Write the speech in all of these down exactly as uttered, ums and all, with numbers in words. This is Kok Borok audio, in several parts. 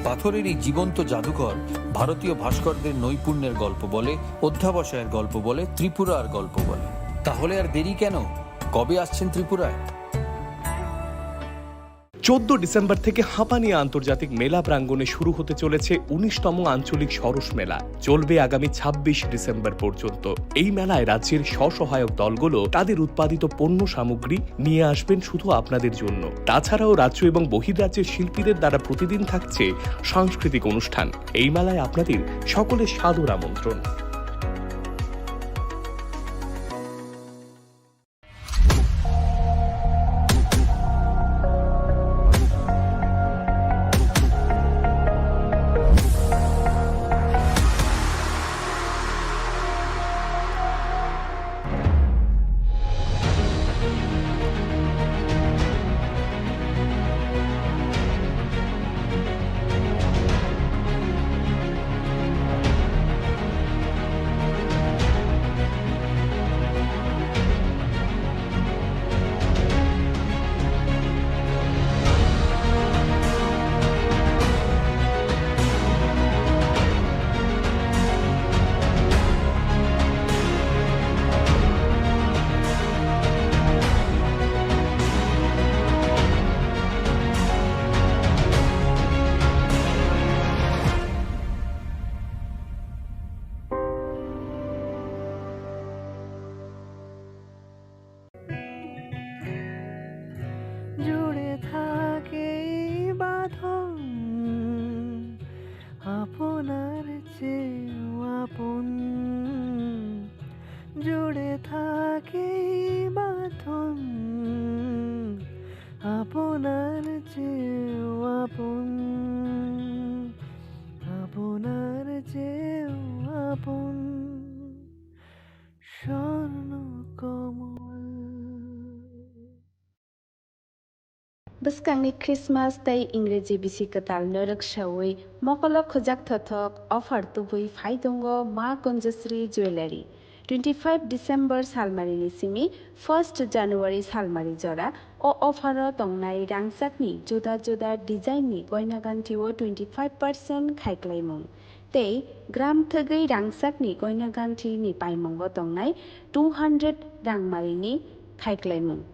পাথরের এই জীবন্ত জাদুঘর ভারতীয় ভাস্করদের নৈপুণ্যের গল্প বলে, অধ্যাবসায়ের গল্প বলে, ত্রিপুরার গল্প বলে। তাহলে আর দেরি কেন? কবে আসছেন ত্রিপুরায়? চোদ্দ ডিসেম্বর থেকে হাঁপানিয়া আন্তর্জাতিক মেলা প্রাঙ্গণে শুরু হতে চলেছে উনিশতম আঞ্চলিক সরস মেলা। চলবে আগামী ছাব্বিশ ডিসেম্বর পর্যন্ত। এই মেলায় রাজ্যের স্বসহায়ক দলগুলো তাদের উৎপাদিত পণ্য সামগ্রী নিয়ে আসবেন শুধু আপনাদের জন্য। তাছাড়াও রাজ্য এবং বহির্রাজ্যের শিল্পীদের দ্বারা প্রতিদিন থাকছে সাংস্কৃতিক অনুষ্ঠান। এই মেলায় আপনাদের সকলের সাদর আমন্ত্রণ। জুড়ে থাকে এই বাঁধন, আপনার চেয়েও আপন। জুড়ে থাকে এই বাঁধন, আপনার চেয়েও আপন, আপনার চেয়েও আপন। স্বর্ণ কমল। Bwskangni Christmas tei Ingreji bisi kwtalno rwksaui mokolo khujak thothok offer tubui phai tongo Ma Kunjasri Jewellery. Twenty five December salmarini simi first January salmari jora o offer o tongnai rangchakni juda juda design ni goina ganthi o twenty five percent khaiklaimung. Tei gram thwgwi rangchakni goina ganthini paimungo tongnai two hundred rangmarini khaiklaimung.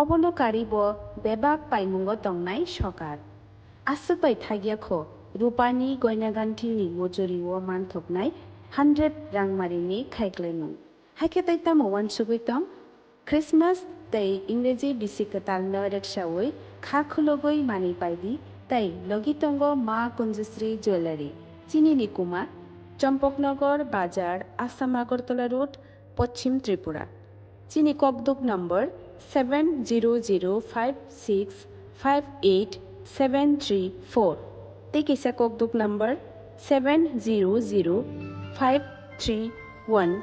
Obono karibo bebak paimungo tongnai sokar. Aswk bai thagya kho, rupani goina ganthini mojori o manthoknai hundred rangmarini khaiklaimung. Haikhe tei tamo uansugwi tong? Christmas tei Ingreji bisi kwtalno rwksaui kha khulugwi manwi paidi tei logi tongo Ma Kunjasri Jewellery. Chini ni kuma Champaknagar Bazar, Assam Agartala Road, Poschim Tripura. Chini kokduk number seven zero zero five six five eight seven three four. Tei kisa kokduk number seven zero zero five three one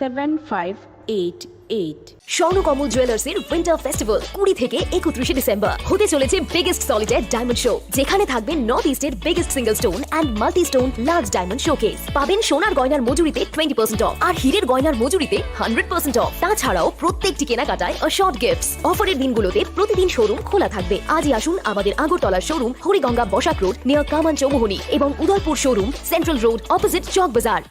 seven five eight eight. Swarnakamal জুয়েলার্সের winter festival কুড়ি থেকে একত্রিশে ডিসেম্বর হতে চলেছে biggest solitaire diamond show, যেখানে থাকবে নর্থ ইস্টের biggest single stone and multi stone large diamond showcase. পাবেন সোনার গয়নার মজুরিতে টোয়েন্টি পার্সেন্ট অফ আর হীরের গয়নার মজুরিতে হান্ড্রেড পার্সেন্ট অফ। তাছাড়াও প্রত্যেকটি কেনাকাটায় অ্যাসর্ড গিফটস। অফারের দিনগুলোতে প্রতিদিন শোরুম খোলা থাকবে। আজই আসুন আমাদের আগরতলার showroom Hariganga Basak road near Kaman Chowmuhani এবং Udaipur showroom central road opposite Chowk Bazar.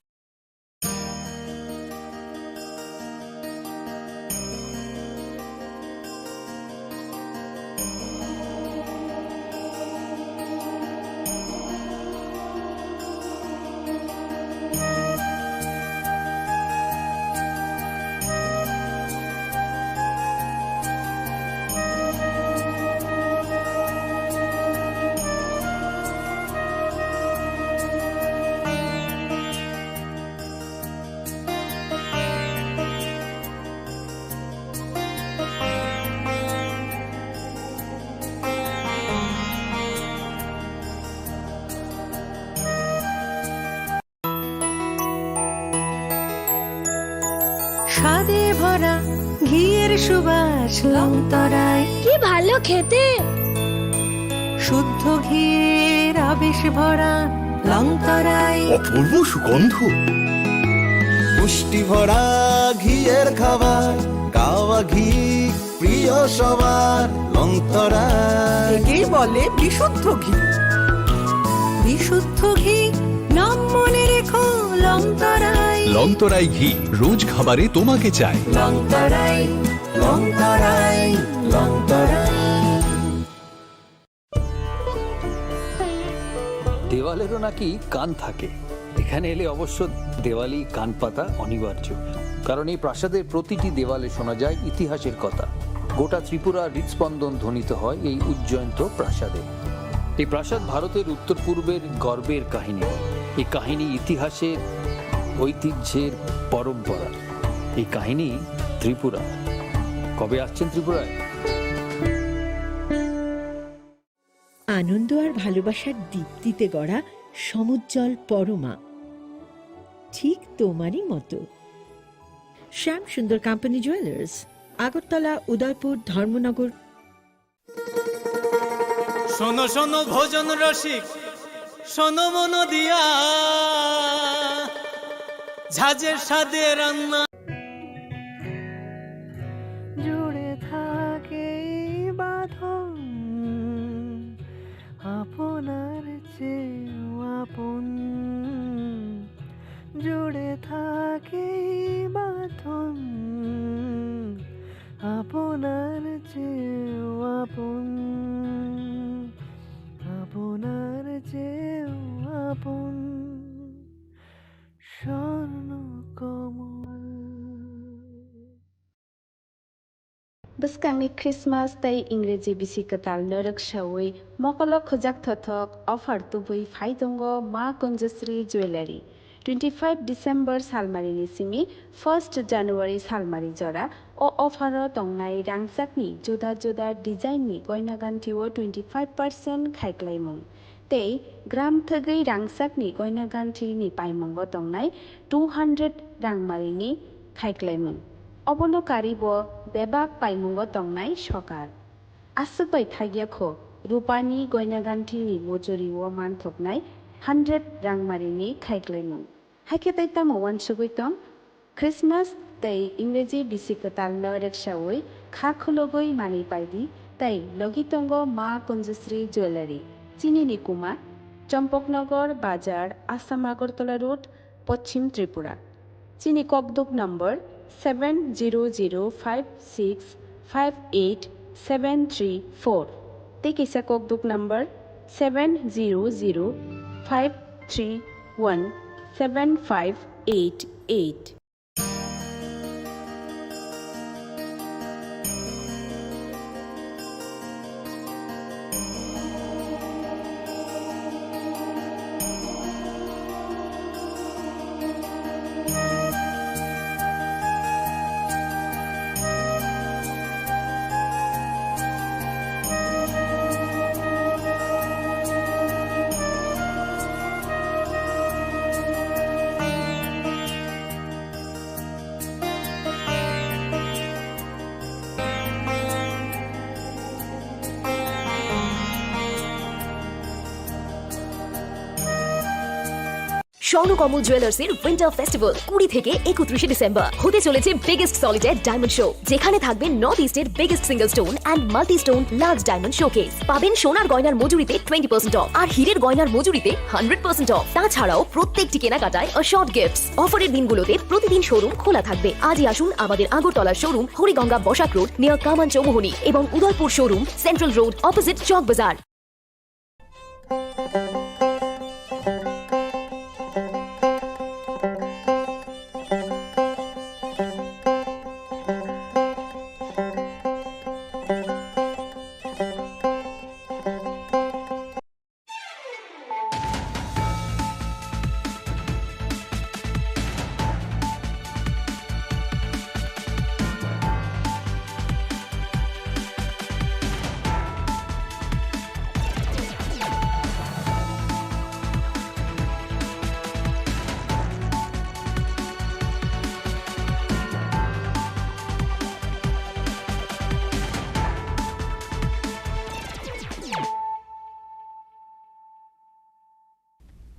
স্বাদে ভরা ঘিয়ের সুবাস লংতরায়। কি ভালো খেতে! শুদ্ধ ঘিয়ের আবেশ ভরা লংতরায়। অপূর্ব সুগন্ধ। পুষ্টি ভরা ঘিয়ের খাবার, কাওয়া ঘি প্রিয় সবার লংতরায়। একেই বলে বিশুদ্ধ ঘি। বিশুদ্ধ শুদ্ধ ঘি, নাম মনে রেখো লংতরাই। লংতরাই ঘি রোজ খাবারে তোমাকে চাই। লংতরাই, লংতরাই, লংতরাই। দেওয়ালেরও নাকি কান থাকে। এখানে এলে অবশ্য দেওয়ালি কান পাতা অনিবার্য, কারণ এই প্রাসাদের প্রতিটি দেওয়ালে শোনা যায় ইতিহাসের কথা। গোটা ত্রিপুরার হৃদস্পন্দন ধ্বনিত হয় এই উজ্জয়ন্ত প্রাসাদে। এই প্রাসাদ ভারতের উত্তর পূর্বের গর্বের কাহিনী। এই কাহিনী ইতিহাসের, ঐতিহ্যের, পরম্পরার। এই কাহিনী ত্রিপুরা। কবে আসছেন ত্রিপুরায়? আনন্দ আর ভালোবাসার দীপ্তিতে গড়া সমুজ্জ্বল পরমা, ঠিক তোমারই মতো। শ্যাম সুন্দর কোম্পানি জুয়েলার্স, আগরতলা, উদয়পুর, ধর্মনগর। শোনো শোনো ভোজন রসিক, শোনো মন দিয়া, ঝাঁঝের স্বাদে রান্না। জুড়ে থাকে এই বাঁধন, আপনার চেয়েও আপন। জুড়ে থাকে এই বাঁধন, আপনার চেয়েও আপন, আপনার চেয়েও আপন। স্বর্ণ কমল। Bwskangni Christmas tei Ingreji bisi kwtalno rwksaui mokolo khujak thothok offer tubui phai tongo Ma Kunjasri Jewellery. Twenty five December salmarini simi first January salmari jora o offer o tongnai rangchakni juda juda design ni goina ganthi o twenty five percent khaiklaimung. Tei gram thwgwi rangchakni goina ganthini paimungo tongnai two hundred rangmarini khaiklaimung. Obono karibo bebak paimungo tongnai sokar. Aswk bai thagya kho, rupani goina ganthini mojori o manthoknai hundred rangmarini khaiklaimung. Haikhe tei tamo uansugwi tong? Christmas tei Ingreji bisi kwtalno rwksaui kha khulugwi manwi paidi tei logi tongo Ma Kunjasri Jewellery, chini ni kuma, Champaknagar Bazar, Assam Agartala Road, Poschim Tripura. Chini kokduk number seven zero zero five six five eight seven three four. Tei kisa kokduk number seven zero zero five three one seven five eight eight. Swarnakamal জুয়েলার্সের winter festival কুড়ি থেকে একত্রিশে ডিসেম্বর। হতে চলেছে biggest solitary diamond show, যেখানে থাকবে নর্থ ইস্টের biggest single stone and multi stone large diamond showcase. পাবেন সোনার গয়নার মজুরিতে টোয়েন্টি পার্সেন্ট অফ আর হীরের গয়নার মজুরিতে হান্ড্রেড পার্সেন্ট অফ। তাছাড়াও প্রত্যেক ঠিকানা কাটায় অ্যাসর্ড গিফটস। অফারের দিনগুলোতে প্রতিদিন শোরুম খোলা থাকবে। আজই আসুন আমাদের Agartala showroom, Hariganga Basak road, near Kaman Chowmuhani, এবং Udaipur showroom, central road, opposite Chowk Bazar.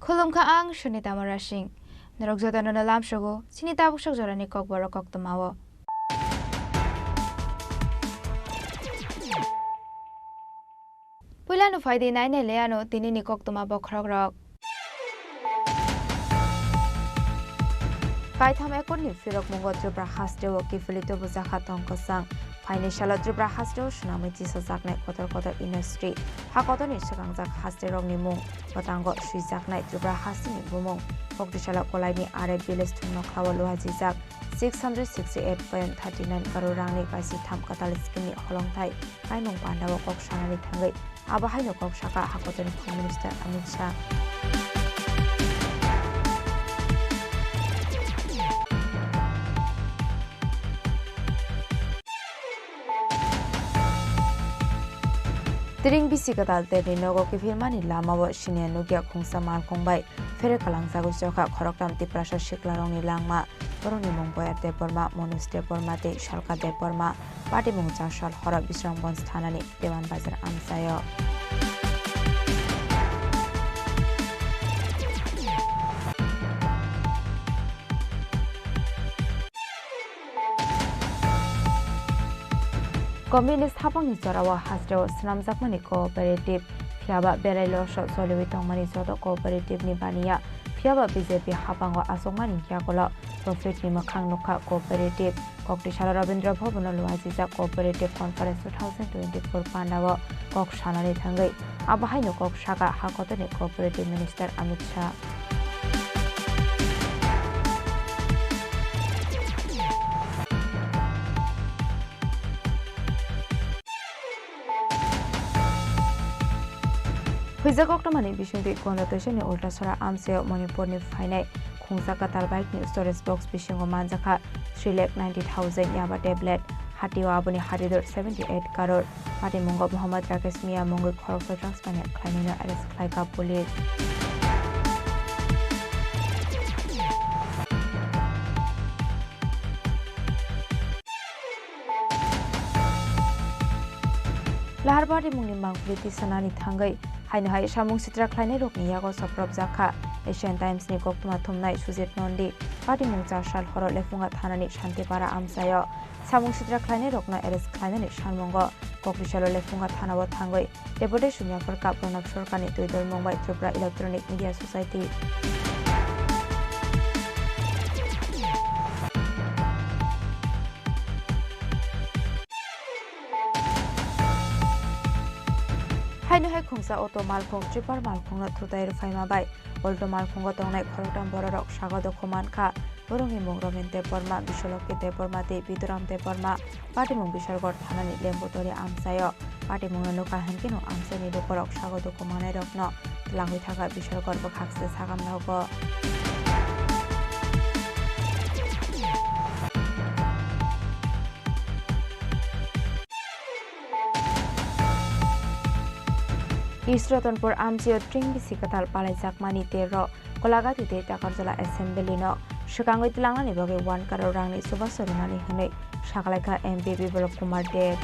Khulumkha ang Sunita Marasing. Norok jotono no lamsogo chini tabuk sok jorani kokborok koktwmao. Puila no phaidi nainai le ano tini ni koktwma bokhorok rok. Kaitham ekorni phirokmungo Tripura hasteo kiphilwi tubujakha tong kwchang. Phaini salo Tripura hasteo swnamwi tisajaknai kotor kotor industry. Ha kotorni swkangjak hasterokni mung, bwtango swijaknai Tripura hasteni bumung. Koktisalo kolaini R F village thung nokhlao luhajijak six hundred sixty eight point thirty nine crore rangni kaisi tham kwtal scheme ni holongthai kaimung pandao kok sanani thangwi. Abo haino kok saka ha kotorni Home Minister Amit Shah. Tiring bisi kwtal terni nogo kiphilmani lamao siniya nukya khungsa malkhung bai phere kwlangjagwi chokha khoroktham Tiprasa siklarokni langma. Borokni mung Boyar Debbarma, Manoj Debbarma tei Salka Debbarma. Patimung Chasal horo Bisramganj thanani Dewan Bazar amchaio. Communist hapangni jorao hasteo swnamjakmani cooperative, phiyaba belai loso choliwi tongmani joto cooperative ni baniya, phiyaba B J P hapango achukmani yagulo profit ni mwkhang nukha cooperative. Koktisalo Rabindra Bhavan o luhajijak Cooperative Conference two thousand twenty-four pandao kok sanani thangwi abo haino kok saka ha kotorni Cooperative Minister Amit Shah. Huijak koktwmani bisingtwi Gandatoisani Ultasora amchaio Manipurni phainai khungsa kwtal bike ni storage box bisingo manjakha three lakh ninety thousand yaba tablet, hatio aboni hatidor seventy eight crore. Patimungo Mohammad Rakesh Mia mungwi khoroksa drugs mania khlainaino arrest khlaikha police. Lahar patimungni mangpili tisanani thangwi haino hai samung sitra khlainairokni yago soprobjak kha. Asian Times ni koktwma thumnai Sujit Nandi patimung Chasal horo Lephunga thanani Shantipara amchaio samung sitra khlainairokno arrest khlainani sanmungo Koktisalo Lephunga thanao thangwi Deputation yapharkha Pranab Sarkarni twidulmung bai Tripura Electronic Media Society. Haino hai khungsa auto malkhung tripper malkhungno thutai rwphaima bai auto malkhungo tongnai khoroktham bororok sago dukhu mankha. Borokni mung Romen Debbarma, Biswaloki Debbarma tei Biduram Debbarma. Patimung Bishalgarh thanani Lembutori amchaio. Patimungno nukha hinkhe no amchaini lukurok sago dukhu manairokno twlangwi thangkha Bishalgarh bwkhakse sagam nogo. East Ratanpur amchaio tring bisi kwtal palaijakmani tero Kolagati tei Takarjala Assembly no swkangwi tlangnani bagwi one crore rangni chubachu rwnani hwnwi sakalaikha M P Biplab Kumar Deb.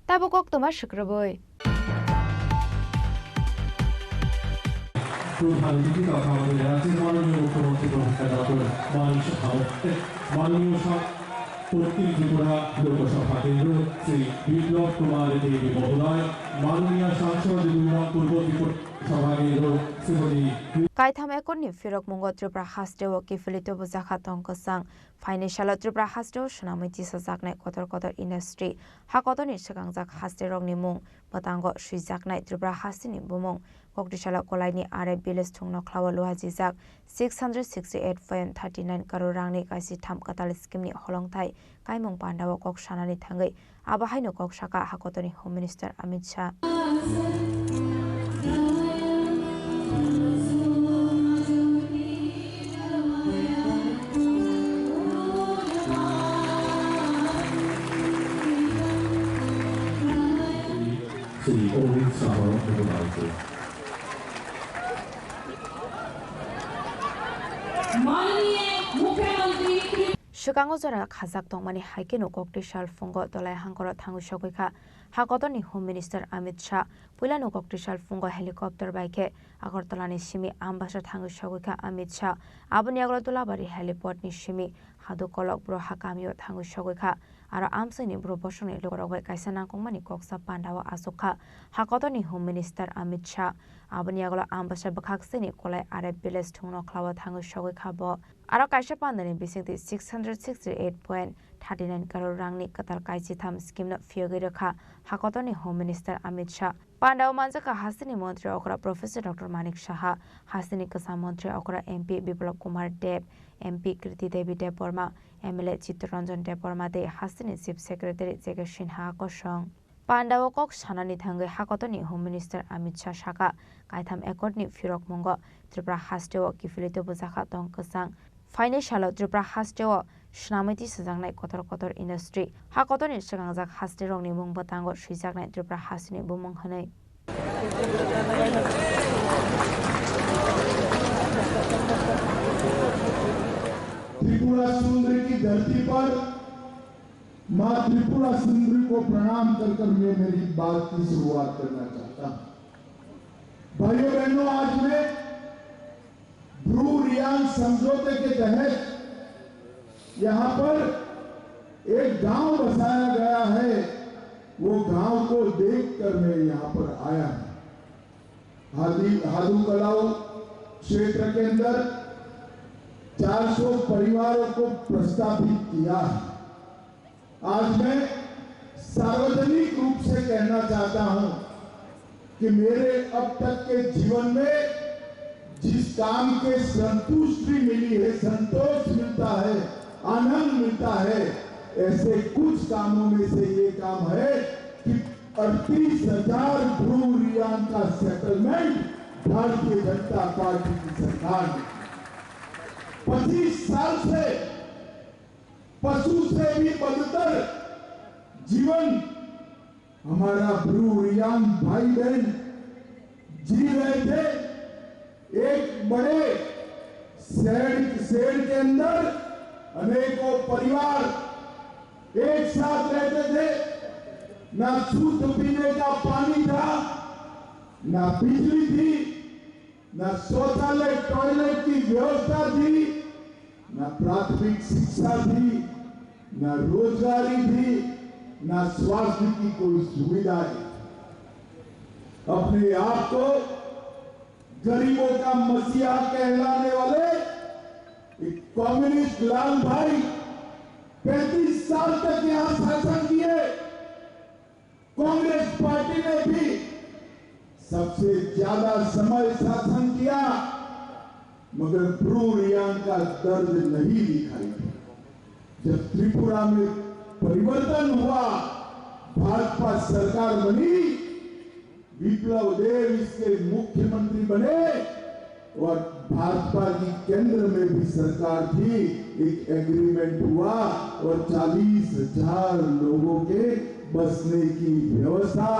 Tabuk koktwma swkrwbwi. প্রধান অতিথি তথা আমাদের রাজ্যের মাননীয় মুখ্যমন্ত্রী professor doctor Manik সাহা, মাননীয় সা-, পশ্চিম ত্রিপুরা লোকসভা কেন্দ্র শ্রী বিপ্লব কুমার দেব মহোদয়, মাননীয় সাংসদ দুই নং পূর্ব ত্রিপুরা সভা কেন্দ্র Shrimati Kaitham ekorni phirokmungo Tripura hasteo kiphilwi tubujakha tong kwchang. Phaini salo Tripura hasteo swnamwi tisajaknai kotor kotor industry, ha kotorni swkangjak hasterokni mung, bwtango swijaknai Tripura hasteni bumung. Koktisalo kolaini R F village thung nokhlao luhajijak six hundred sixty eight point thirty nine crore rangni kaisi tham kwtal scheme ni holongthai kaimung pandao kok sanani thangwi abo haino kok saka ha kotorni Home Minister Amit Shah. Swkango jora khajak tongmani hai kheno koktisal phungo Dolai hangkoro thangwi sogwi kha. Ha kotorni Home Minister Amit Shah puilano koktisal phungo helicopter bai khe Agartala ni simi Ambasa thangwi sogwi kha Amit Shah. Aboni yagulo Dulabari heliport ni simi Adu kolok bro ha kamio thangwi sogwi kha. Aro amsini bro bosongni lukurok bai kaisa nangkukmani koksa pandao achuk kha. Ha kotorni Home Minister Amit Shah. Aboni yagulo Ambasa bwkhaksini Kolai Are village thungno khlao thangwi sogwi kha bo. Aro kaisa pandani bisingtwi six hundred sixty eight point thirty nine crore rangni kwtal kaisitham scheme no phiyogwi rwkha ha kotorni Home Minister Amit Shah. Pandao manjakha hasteni montri okra Professor Doctor Manik Saha, hasteni kwcham montri okra M P Biplab Kumar Deb, M P Kriti Devi Debbarma, M L A Chittaranjan Debbarma tei hasteni Chief Secretary J K Sinha kosong. Pandao kok sanani thangwi ha kotorni Home Minister Amit Shah sakha, kaitham accord ni phirok mungo Tripura hasteo kiphilwi tubujakha tong kwchang. Phainai salo Tripura hasteo swnamwi tisajaknai kotor kotor industry. Ha kotorni swkangjak haste rokni mung bwtango swijaknai Tripura hasteni bumung hwnwi. Tripura सुंदरी की धरती पर माँ त्रिपुरा सुंदरी को प्रणाम कर कर मैं मेरी बात की शुरुआत करना चाहता हूँ। भाइयों बहनों, आज मैं ब्रू रियांग समझौते के तहत यहाँ पर एक गांव बसाया गया है, वो गांव को देखकर मैं यहाँ पर आया हूँ। हादी-, हादू कलाऊ क्षेत्र के अंदर चार सौ परिवारों को प्रस्तापित किया है। आज मैं सार्वजनिक रूप से कहना चाहता हूं कि मेरे अब तक के जीवन में जिस काम के संतुष्टि मिली है, संतोष मिलता है, आनंद मिलता है, ऐसे कुछ कामों में से ये काम है कि अड़तीस हजार ब्रू रियांग का सेटलमेंट भारतीय जनता पार्टी की सरकार ने पच्चीस साल से पशु से भी बदतर जीवन हमारा ब्रू रियांग भाई बहन जी रहे थे। एक बड़े शेड, शेड के अंदर अनेकों परिवार एक साथ रहते थे। ना शुद्ध पीने का पानी था, ना बिजली थी, ना शौचालय, टॉयलेट की व्यवस्था थी, ना प्राथमिक शिक्षा थी, ना रोजगारी थी, ना स्वास्थ्य की कोई सुविधा थी। अपने आप को गरीबों का मसीहा कहलाने वाले एक कम्युनिस्ट लाल भाई पैंतीस साल तक यहाँ शासन किए। कांग्रेस पार्टी ने भी सबसे ज्यादा समय शासन किया, मगर ब्रू रियांग का दर्द नहीं दिखाई दिया। जब त्रिपुरा में परिवर्तन हुआ, भाजपा सरकार बनी, विप्लव देव इसके मुख्यमंत्री बने और भाजपा की केंद्र में भी सरकार थी, एक एग्रीमेंट हुआ और चालीस हजार लोगों के बसने की व्यवस्था,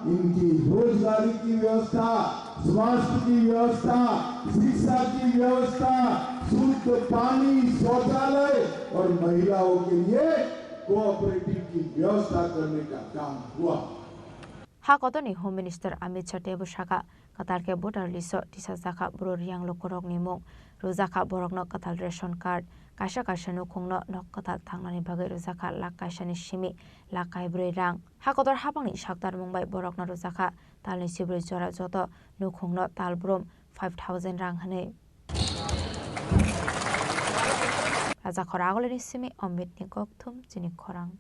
इनकी रोजगारी की व्यवस्था, स्वास्थ्य की व्यवस्था, शिक्षा की व्यवस्था, शुद्ध पानी, शौचालय और महिलाओं के लिए कोऑपरेटिव की व्यवस्था करने का काम हुआ। Ha kotorni Home Minister Amit Shah teibo sakha, kwtal khe voter list-o tisajakha bru riyang lukurokni mung, rwjakha borokno kwtal ration card, kaisa kaisa nukhungno nok kwtal thangnani bagwi rwjakha lakh kaisani simi lakh kaibrwi rang. Ha kotor haphangni saktarmung bai borokno rwjakha talni sibri jora joto nukhungno talbrum five thousand rang hwnwi. Rajakhor Agulini simi Omitni kokthum chini khorang.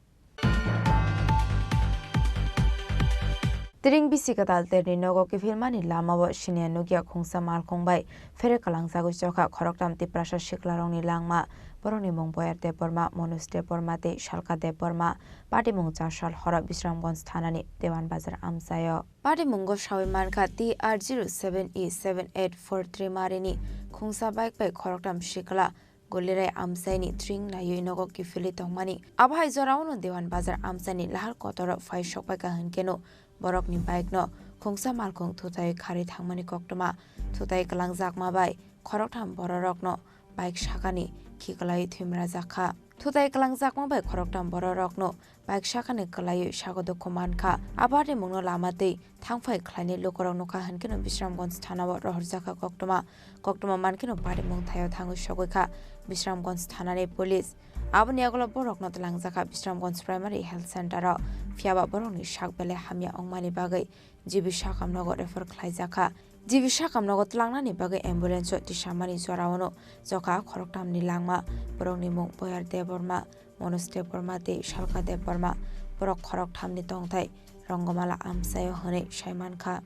Tiring bisi kwtal terni nogo kiphilmani lamao siniya nukya khungsa malkhung bai phere kalangjagwi chokha khoroktham Tiprasa siklarokni langma. Borokni mung Boyar Debbarma, Manoj Debbarma tei Salka Debbarma. Patimung chasal horo Bisramganj thanani Dewan Bazar amchaio. Patimungo sawi mankha T R zero seven E seven eight four three marini khungsa bike bai khoroktham sikla Golirai amchaini tring naiwi nogo kiphilwi tongmani. Abo hai jorao no Dewan Bazar amchaini lahar kotoro phai sokpaikha hwnkhe no borokni bike no khungsa malkhung thutai kharwi thangmani koktwma. Thutai kwlangjakma bai khoroktham bororokno bike sakani khiklaiwi thwimrajakha. Thutai kwlangjakma bai khoroktham bororokno bike sakani kwlaiwi sago dukhu mankha. A batimungno lama twi thangphai khlainai lukurok nukha hwnkhe no Bisramganj thanao rohorjakha koktwma. Koktwma mankhe no batimung thaio thangwi sogwi kha Bisramganj thanani police. Aboni yagulo borokno twlangjakha Bisramganj Primary Health Center o, phiyaba borokni sak belai hamya wngmani bagwi G B sakamnogo refer khlaijakha. G B sakamnogo twlangnani bagwi ambulance o tisamani joraono chokha khoroktham ni langma. Borokni mung Boyar Debbarma, Manoj Debbarma tei Salka Debbarma. Borok khoroktham ni tongthai Rongomala amchaio hwnwi saimankha.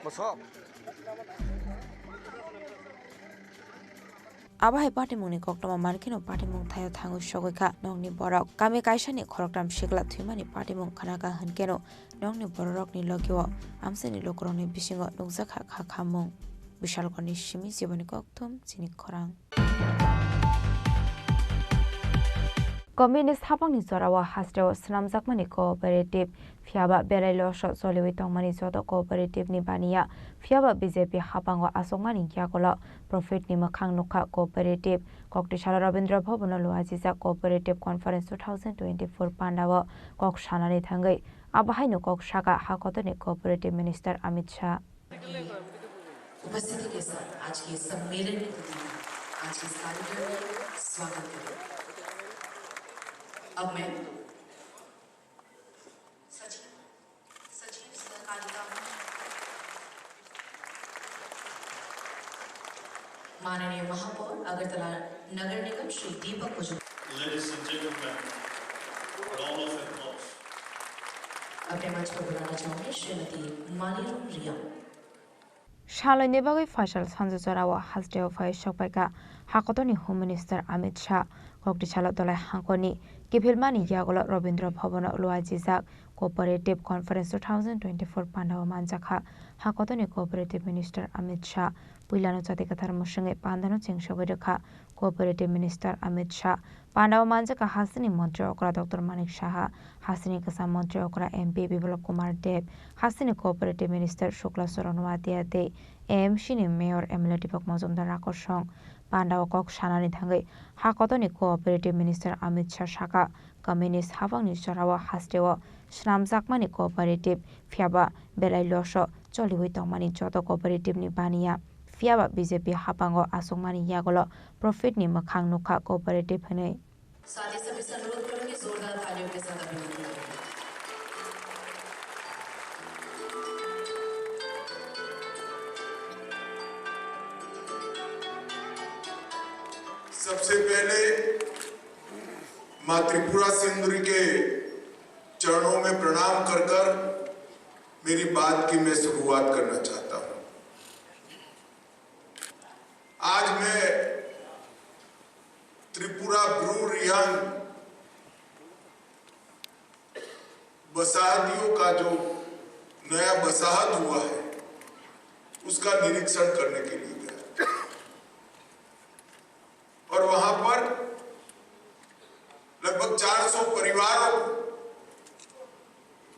Bosok. Abo hai patimungni koktwma mankheno patimung thaio thangwi sogwi kha nokni borok. Kami kaisani khoroktham sikla thwimani patimung khnakha hwnkeno nokni bororokni logio amchaini lukurokni bisingo nukjakha kha khamung. Bishalgorni simi Jiboni Kokthum chini khorang. Communist hapangni jorao hasteo swnamjakmani cooperative, phiyaba belai loso choliwi tongmani joto cooperative ni baniya, phiyaba B J P hapango aswkmani yagulo profit ni mwkhang nukha cooperative. Koktisalo Rabindra Bhavan o luajijak Cooperative Conference two thousand twenty-four pandao kok sanani thangwi abo haino kok saka ha kotorni Cooperative Minister Amit Shah. उपस्थिति के साथ आज के सम्मेलन में, आज के इस कार्यक्रम में स्वागत करें। अब मैं सचिव, सचिव सहकारिता, माननीय महापौर अगरतला नगर निगम श्री दीपक Kujur. Ladies and gentlemen, round of applause. अपने मंच पर बुलाना चाहूंगी श्रीमती मालीरुम Reang. Saloni bagwi phaisal sanjujorao hasteo phai sokpaikha hakotorni Home Minister Amit Shah. Koktisalo dolai hangkorni kiphilmani yagulo Rabindra Bhavan o luajijak Cooperative Conference two thousand twenty-four pandao manjakha hakotorni Cooperative Minister Amit Shah. Puilano chati kwthar mwswngwi pandano chingsogwi rwkha Cooperative Minister Amit Shah. Pandao manjakha hasteni Montri okra Doctor Manik Saha, hasteni kwcham Montri okra M P Biplab Kumar Deb, hasteni Cooperative Minister Shukla Charan Noatia tei A M C ni Mayor M L A Deepak Majumdar Rakorsong. Pandao kok sanani thangwi hakotorni Cooperative Minister Amit Shah sakha, Communist hapangni jorao hasteo swnamjakmani cooperative, phiyaba belai loso choliwi tongmani joto cooperative ni baniya, phiyaba B J P hapango aswkmani yagulo profit ni mwkhang nukha cooperative hwnwi. साथ ही सभी से अनुरोध करूंगी, जोरदार तालियों के साथ अभिनंदन करें। सबसे पहले माँ त्रिपुरा सुंदरी के चरणों में प्रणाम कर कर मेरी बात की मैं शुरुआत करना चाहता हूँ। आज मैं त्रिपुरा ब्रू रियांग बसाहतियों का जो नया बसाहत हुआ है, उसका निरीक्षण करने के लिए गया। और वहां पर लगभग चार सौ परिवारों को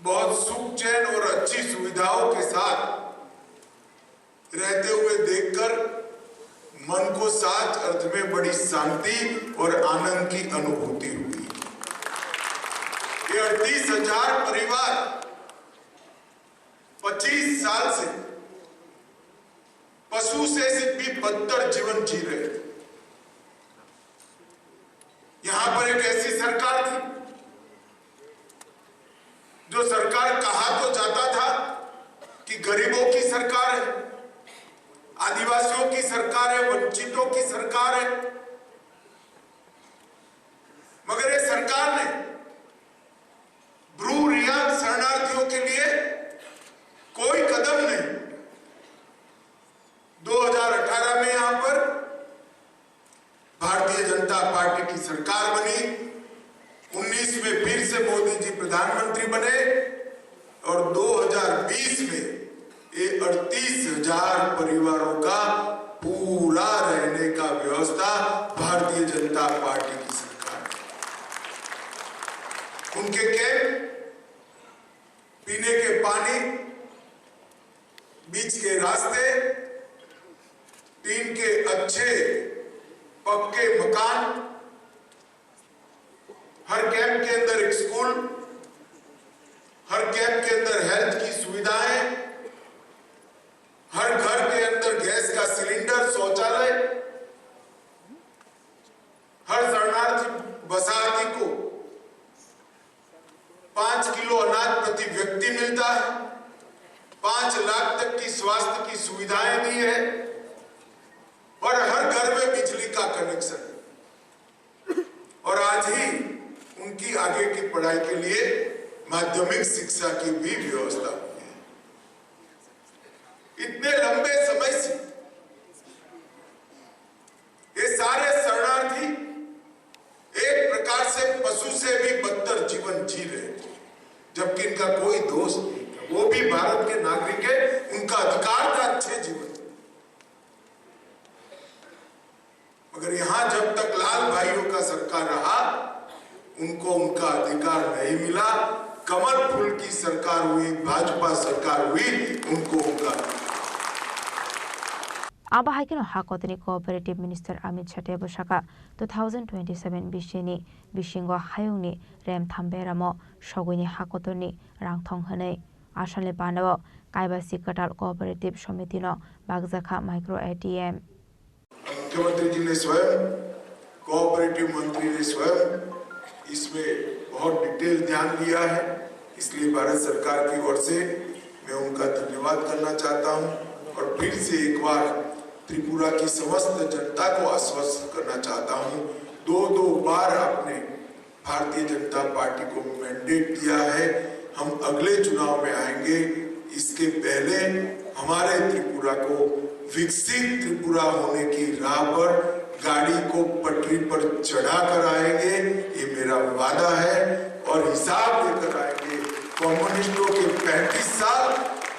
बहुत सुख चैन और अच्छी सुविधाओं के साथ रहते हुए देखकर मन को सच अर्थ में बड़ी शांति और आनंद की अनुभूति हुई। ये अड़तीस हजार परिवार पच्चीस साल से पशु से भी बदतर जीवन जी रहे थे। यहाँ पर एक ऐसी सरकार थी जो सरकार कहा तो जाता था कि गरीबों की सरकार है, आदिवासियों की सरकार है, वंचितों की सरकार है, मगर ये सरकार ने ब्रू रियांग शरणार्थियों के लिए कोई कदम नहीं। दो हज़ार अठारह में यहाँ पर भारतीय जनता पार्टी की सरकार बनी, उन्नीस में फिर से मोदी जी प्रधानमंत्री बने और दो हज़ार बीस में ये अड़तीस हजार परिवारों का पूरा रहने का व्यवस्था भारतीय जनता पार्टी की सरकार ने। उनके कैंप, पीने के पानी, B बीच के रास्ते, टीन के अच्छे पक्के मकान, हर कैंप के अंदर एक स्कूल, हर कैंप के अंदर हेल्थ की सुविधाएं, हर घर के अंदर गैस का सिलेंडर, शौचालय, हर शरणार्थी बसार्थी को पाँच किलो अनाज प्रति व्यक्ति मिलता है, पाँच लाख तक की स्वास्थ्य की सुविधाएं दी है और हर घर में बिजली का कनेक्शन है। और आज ही उनकी आगे की पढ़ाई के लिए माध्यमिक शिक्षा की भी व्यवस्था हुई है। इतने लंबे समय से ये सारे शरणार्थी एक प्रकार से पशु से भी बदतर जीवन जी रहे थे, जबकि इनका कोई दोष नहीं था। वो भी भारत के नागरिक है, उनका अधिकार था अच्छे जीवन। मगर यहाँ जब तक लाल भाइयों का सरकार रहा, उनको उनका अधिकार नहीं मिला। कमल फूल की सरकार हुई, भाजपा सरकार हुई, उनको उनका अधिकार। Abo hai kheno ha kotorni Cooperative Minister Amit Shatia bwsakha two thousand twenty-seven bisini bisingo hayungni remtham beramo sogwini ha kotorni rangthong hwnwi Asalni panao Kaibasi Kwtal Cooperative Somitino bakjakha micro A T M. मुख्यमंत्री जी ने स्वयं, कोऑपरेटिव मंत्री ने स्वयं इसमें बहुत डिटेल ध्यान दिया है, इसलिए भारत सरकार की ओर से मैं उनका धन्यवाद करना चाहता हूं और फिर से एक बार त्रिपुरा की समस्त जनता को आश्वस्त करना चाहता हूं। दो दो बार आपने भारतीय जनता पार्टी को मैंडेट दिया है, हम अगले चुनाव में आएंगे। इसके पहले हमारे त्रिपुरा को विकसित त्रिपुरा होने की राह पर गाड़ी को पटरी पर चढ़ा कर आएंगे, ये मेरा वादा है। और हिसाब लेकर आएंगे, कम्युनिस्टों के पैंतीस साल,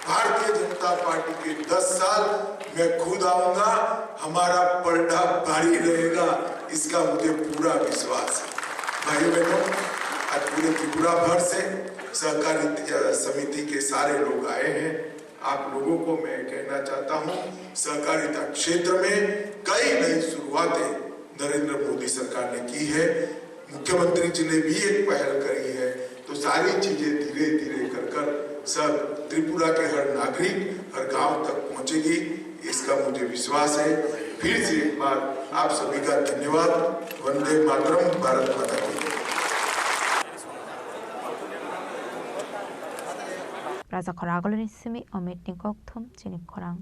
भारतीय जनता पार्टी के दस साल, मैं खुद आऊंगा, हमारा पलड़ा भारी रहेगा, इसका मुझे पूरा विश्वास है। भाइयों बहनों, आज पूरे त्रिपुरा भर से सहकारी समिति के सारे लोग आए हैं। आप लोगों को मैं कहना चाहता हूं, सहकारिता क्षेत्र में कई नई शुरुआतें नरेंद्र मोदी सरकार ने की है। मुख्यमंत्री जी ने भी एक पहल करी है, तो सारी चीजें धीरे धीरे कर कर सब त्रिपुरा के हर नागरिक, हर गांव तक पहुंचेगी, इसका मुझे विश्वास है। फिर से एक बार आप सभी का धन्यवाद। वंदे मातरम, भारत माता की जय। Raja Khoraguloni simi Amit ni kokthum chini khorang.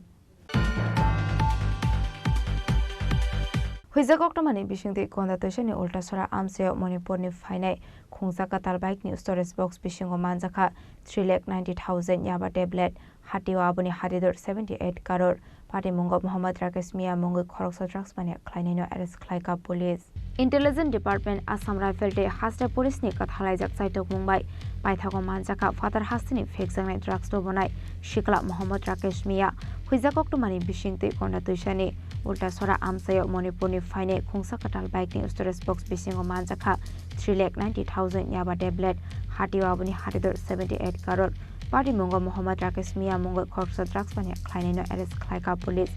Huijak koktwmani bisingtwi Gonda Twisani Ultasora amchaio Manipurni phainai khungsa kwtal bikeni storage box bisingo manjakha three lakh ninety thousand yaba tablet, hatio aboni hatidur seventy eight crore. Patimungo Mohammad Rakesh Mia mungwi khoroksa drugs mania khlainaino arrest khlaikha police. Intelligence Department, Assam Rifle tei Haste Police ni kwthalaijak chaitokmung bai paithago manjakha phatar hasteni phekjaknai drugs tubunai sikla Mohammad Rakesh Mia. Huijak koktwmani bisingtwi Gonda Twisani Ultasora amchaio Manipurni phainai khungsa kwtal bikeni storage box bisingo manjakha three lakh ninety thousand yaba tablet, hatio aboni hatidur seventy eight crore. Patimungo Mohammad Rakesh Mia mungwi khoroksa drugs mania khlainaino arrest khlaikha police.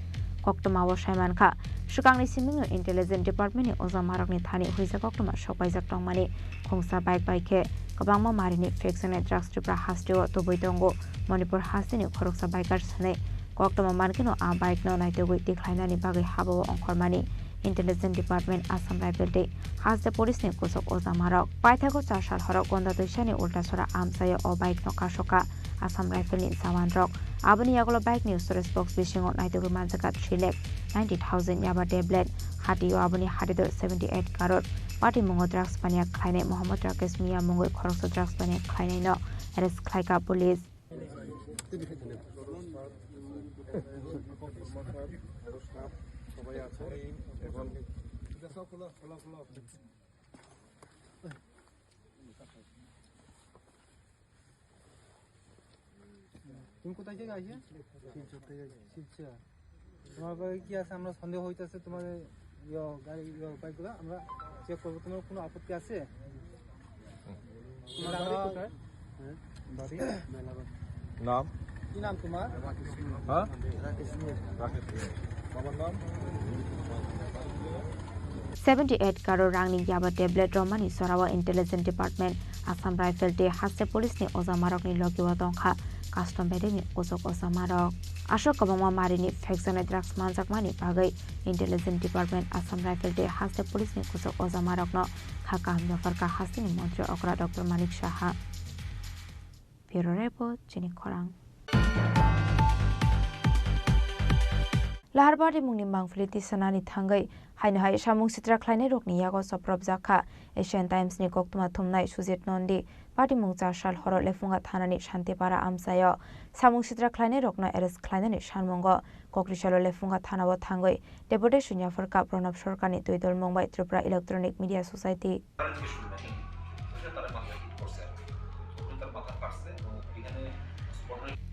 Koktwmao saimankha, swkangni simingno Intelligence Department ni ojamarokni thani huijak koktwma sokpaijak tongmani. Khungsa bike bai khe kwbangma marini phekjaknai drugs Tripura hasteo tubui tongo. Manipur hasteni khoroksa biker swnwi koktwma mankhe no a bike no naitugwi tikhlainani bagwi habao ongkhormani. Intelligence Department, Assam Rifle tei Haste Police ni kusuk ojamarok. Paithago char sal horo Gonda Twisani Ultasora amchaio o bike no kasokha Assam Rifle ni jawan rok. Aboni yagulo bike ni storage box bisingo naitugwi manjakha three lakh ninety thousand yaba tablet, hatio aboni hatidur seventy eight crore. Patimungo drugs mania khlainai Mohammad Rakesh Mia mungwi khoroksa drugs mania khlainaino arrest khlaikha police. তুমি কোথায় থেকে আইছো? শিলচর থেকে আইছি। শিলচর। তোমার ব্যাগে কি আছে? আমরা সন্দেহ হইতাছে তোমার ইয়ো, গাড়ি, ইয়ো, বাইকগুলো আমরা চেক করবো। তোমার কোনো আপত্তি আছে? তোমার বাড়ি কোথায়? হ্যাঁ? বাড়ি মেলাঘাট। নাম? কি নাম তোমার? হ্যাঁ? রাকেশ মির। রাকেশ মির। বাবার নাম? Seventy eight crore rangni yaba tablet romani jorao Intelligence Department, Assam Rifle tei haste police ni ojamarokni logio tongkha custom bedekni kuchuk ojamarok. Aswk kwbangma marini phekjaknai drugs manjakmani bagwi Intelligence Department, Assam Rifle tei haste police ni kuchuk ojamarokno kha kaham yapharkha hasteni montri okra Doctor Manik Saha. Bureau Report, Chini Khorang. Lahar patimungni mangpili tisanani thangwi haino hai samung sitra khlainairokni yago chopropjak kha Asian Times ni koktwma thumnai Sujit Nandi. Patimung char sal horo Lephunga thanani Shantipara amchaio samung sitra khlainairokno arrest khlainani sanmungo Kokrisalo Lephunga thanao thangwi deputation yapharkha Pranab Sarkarni twidulmung bai Tripura Electronic Media Society.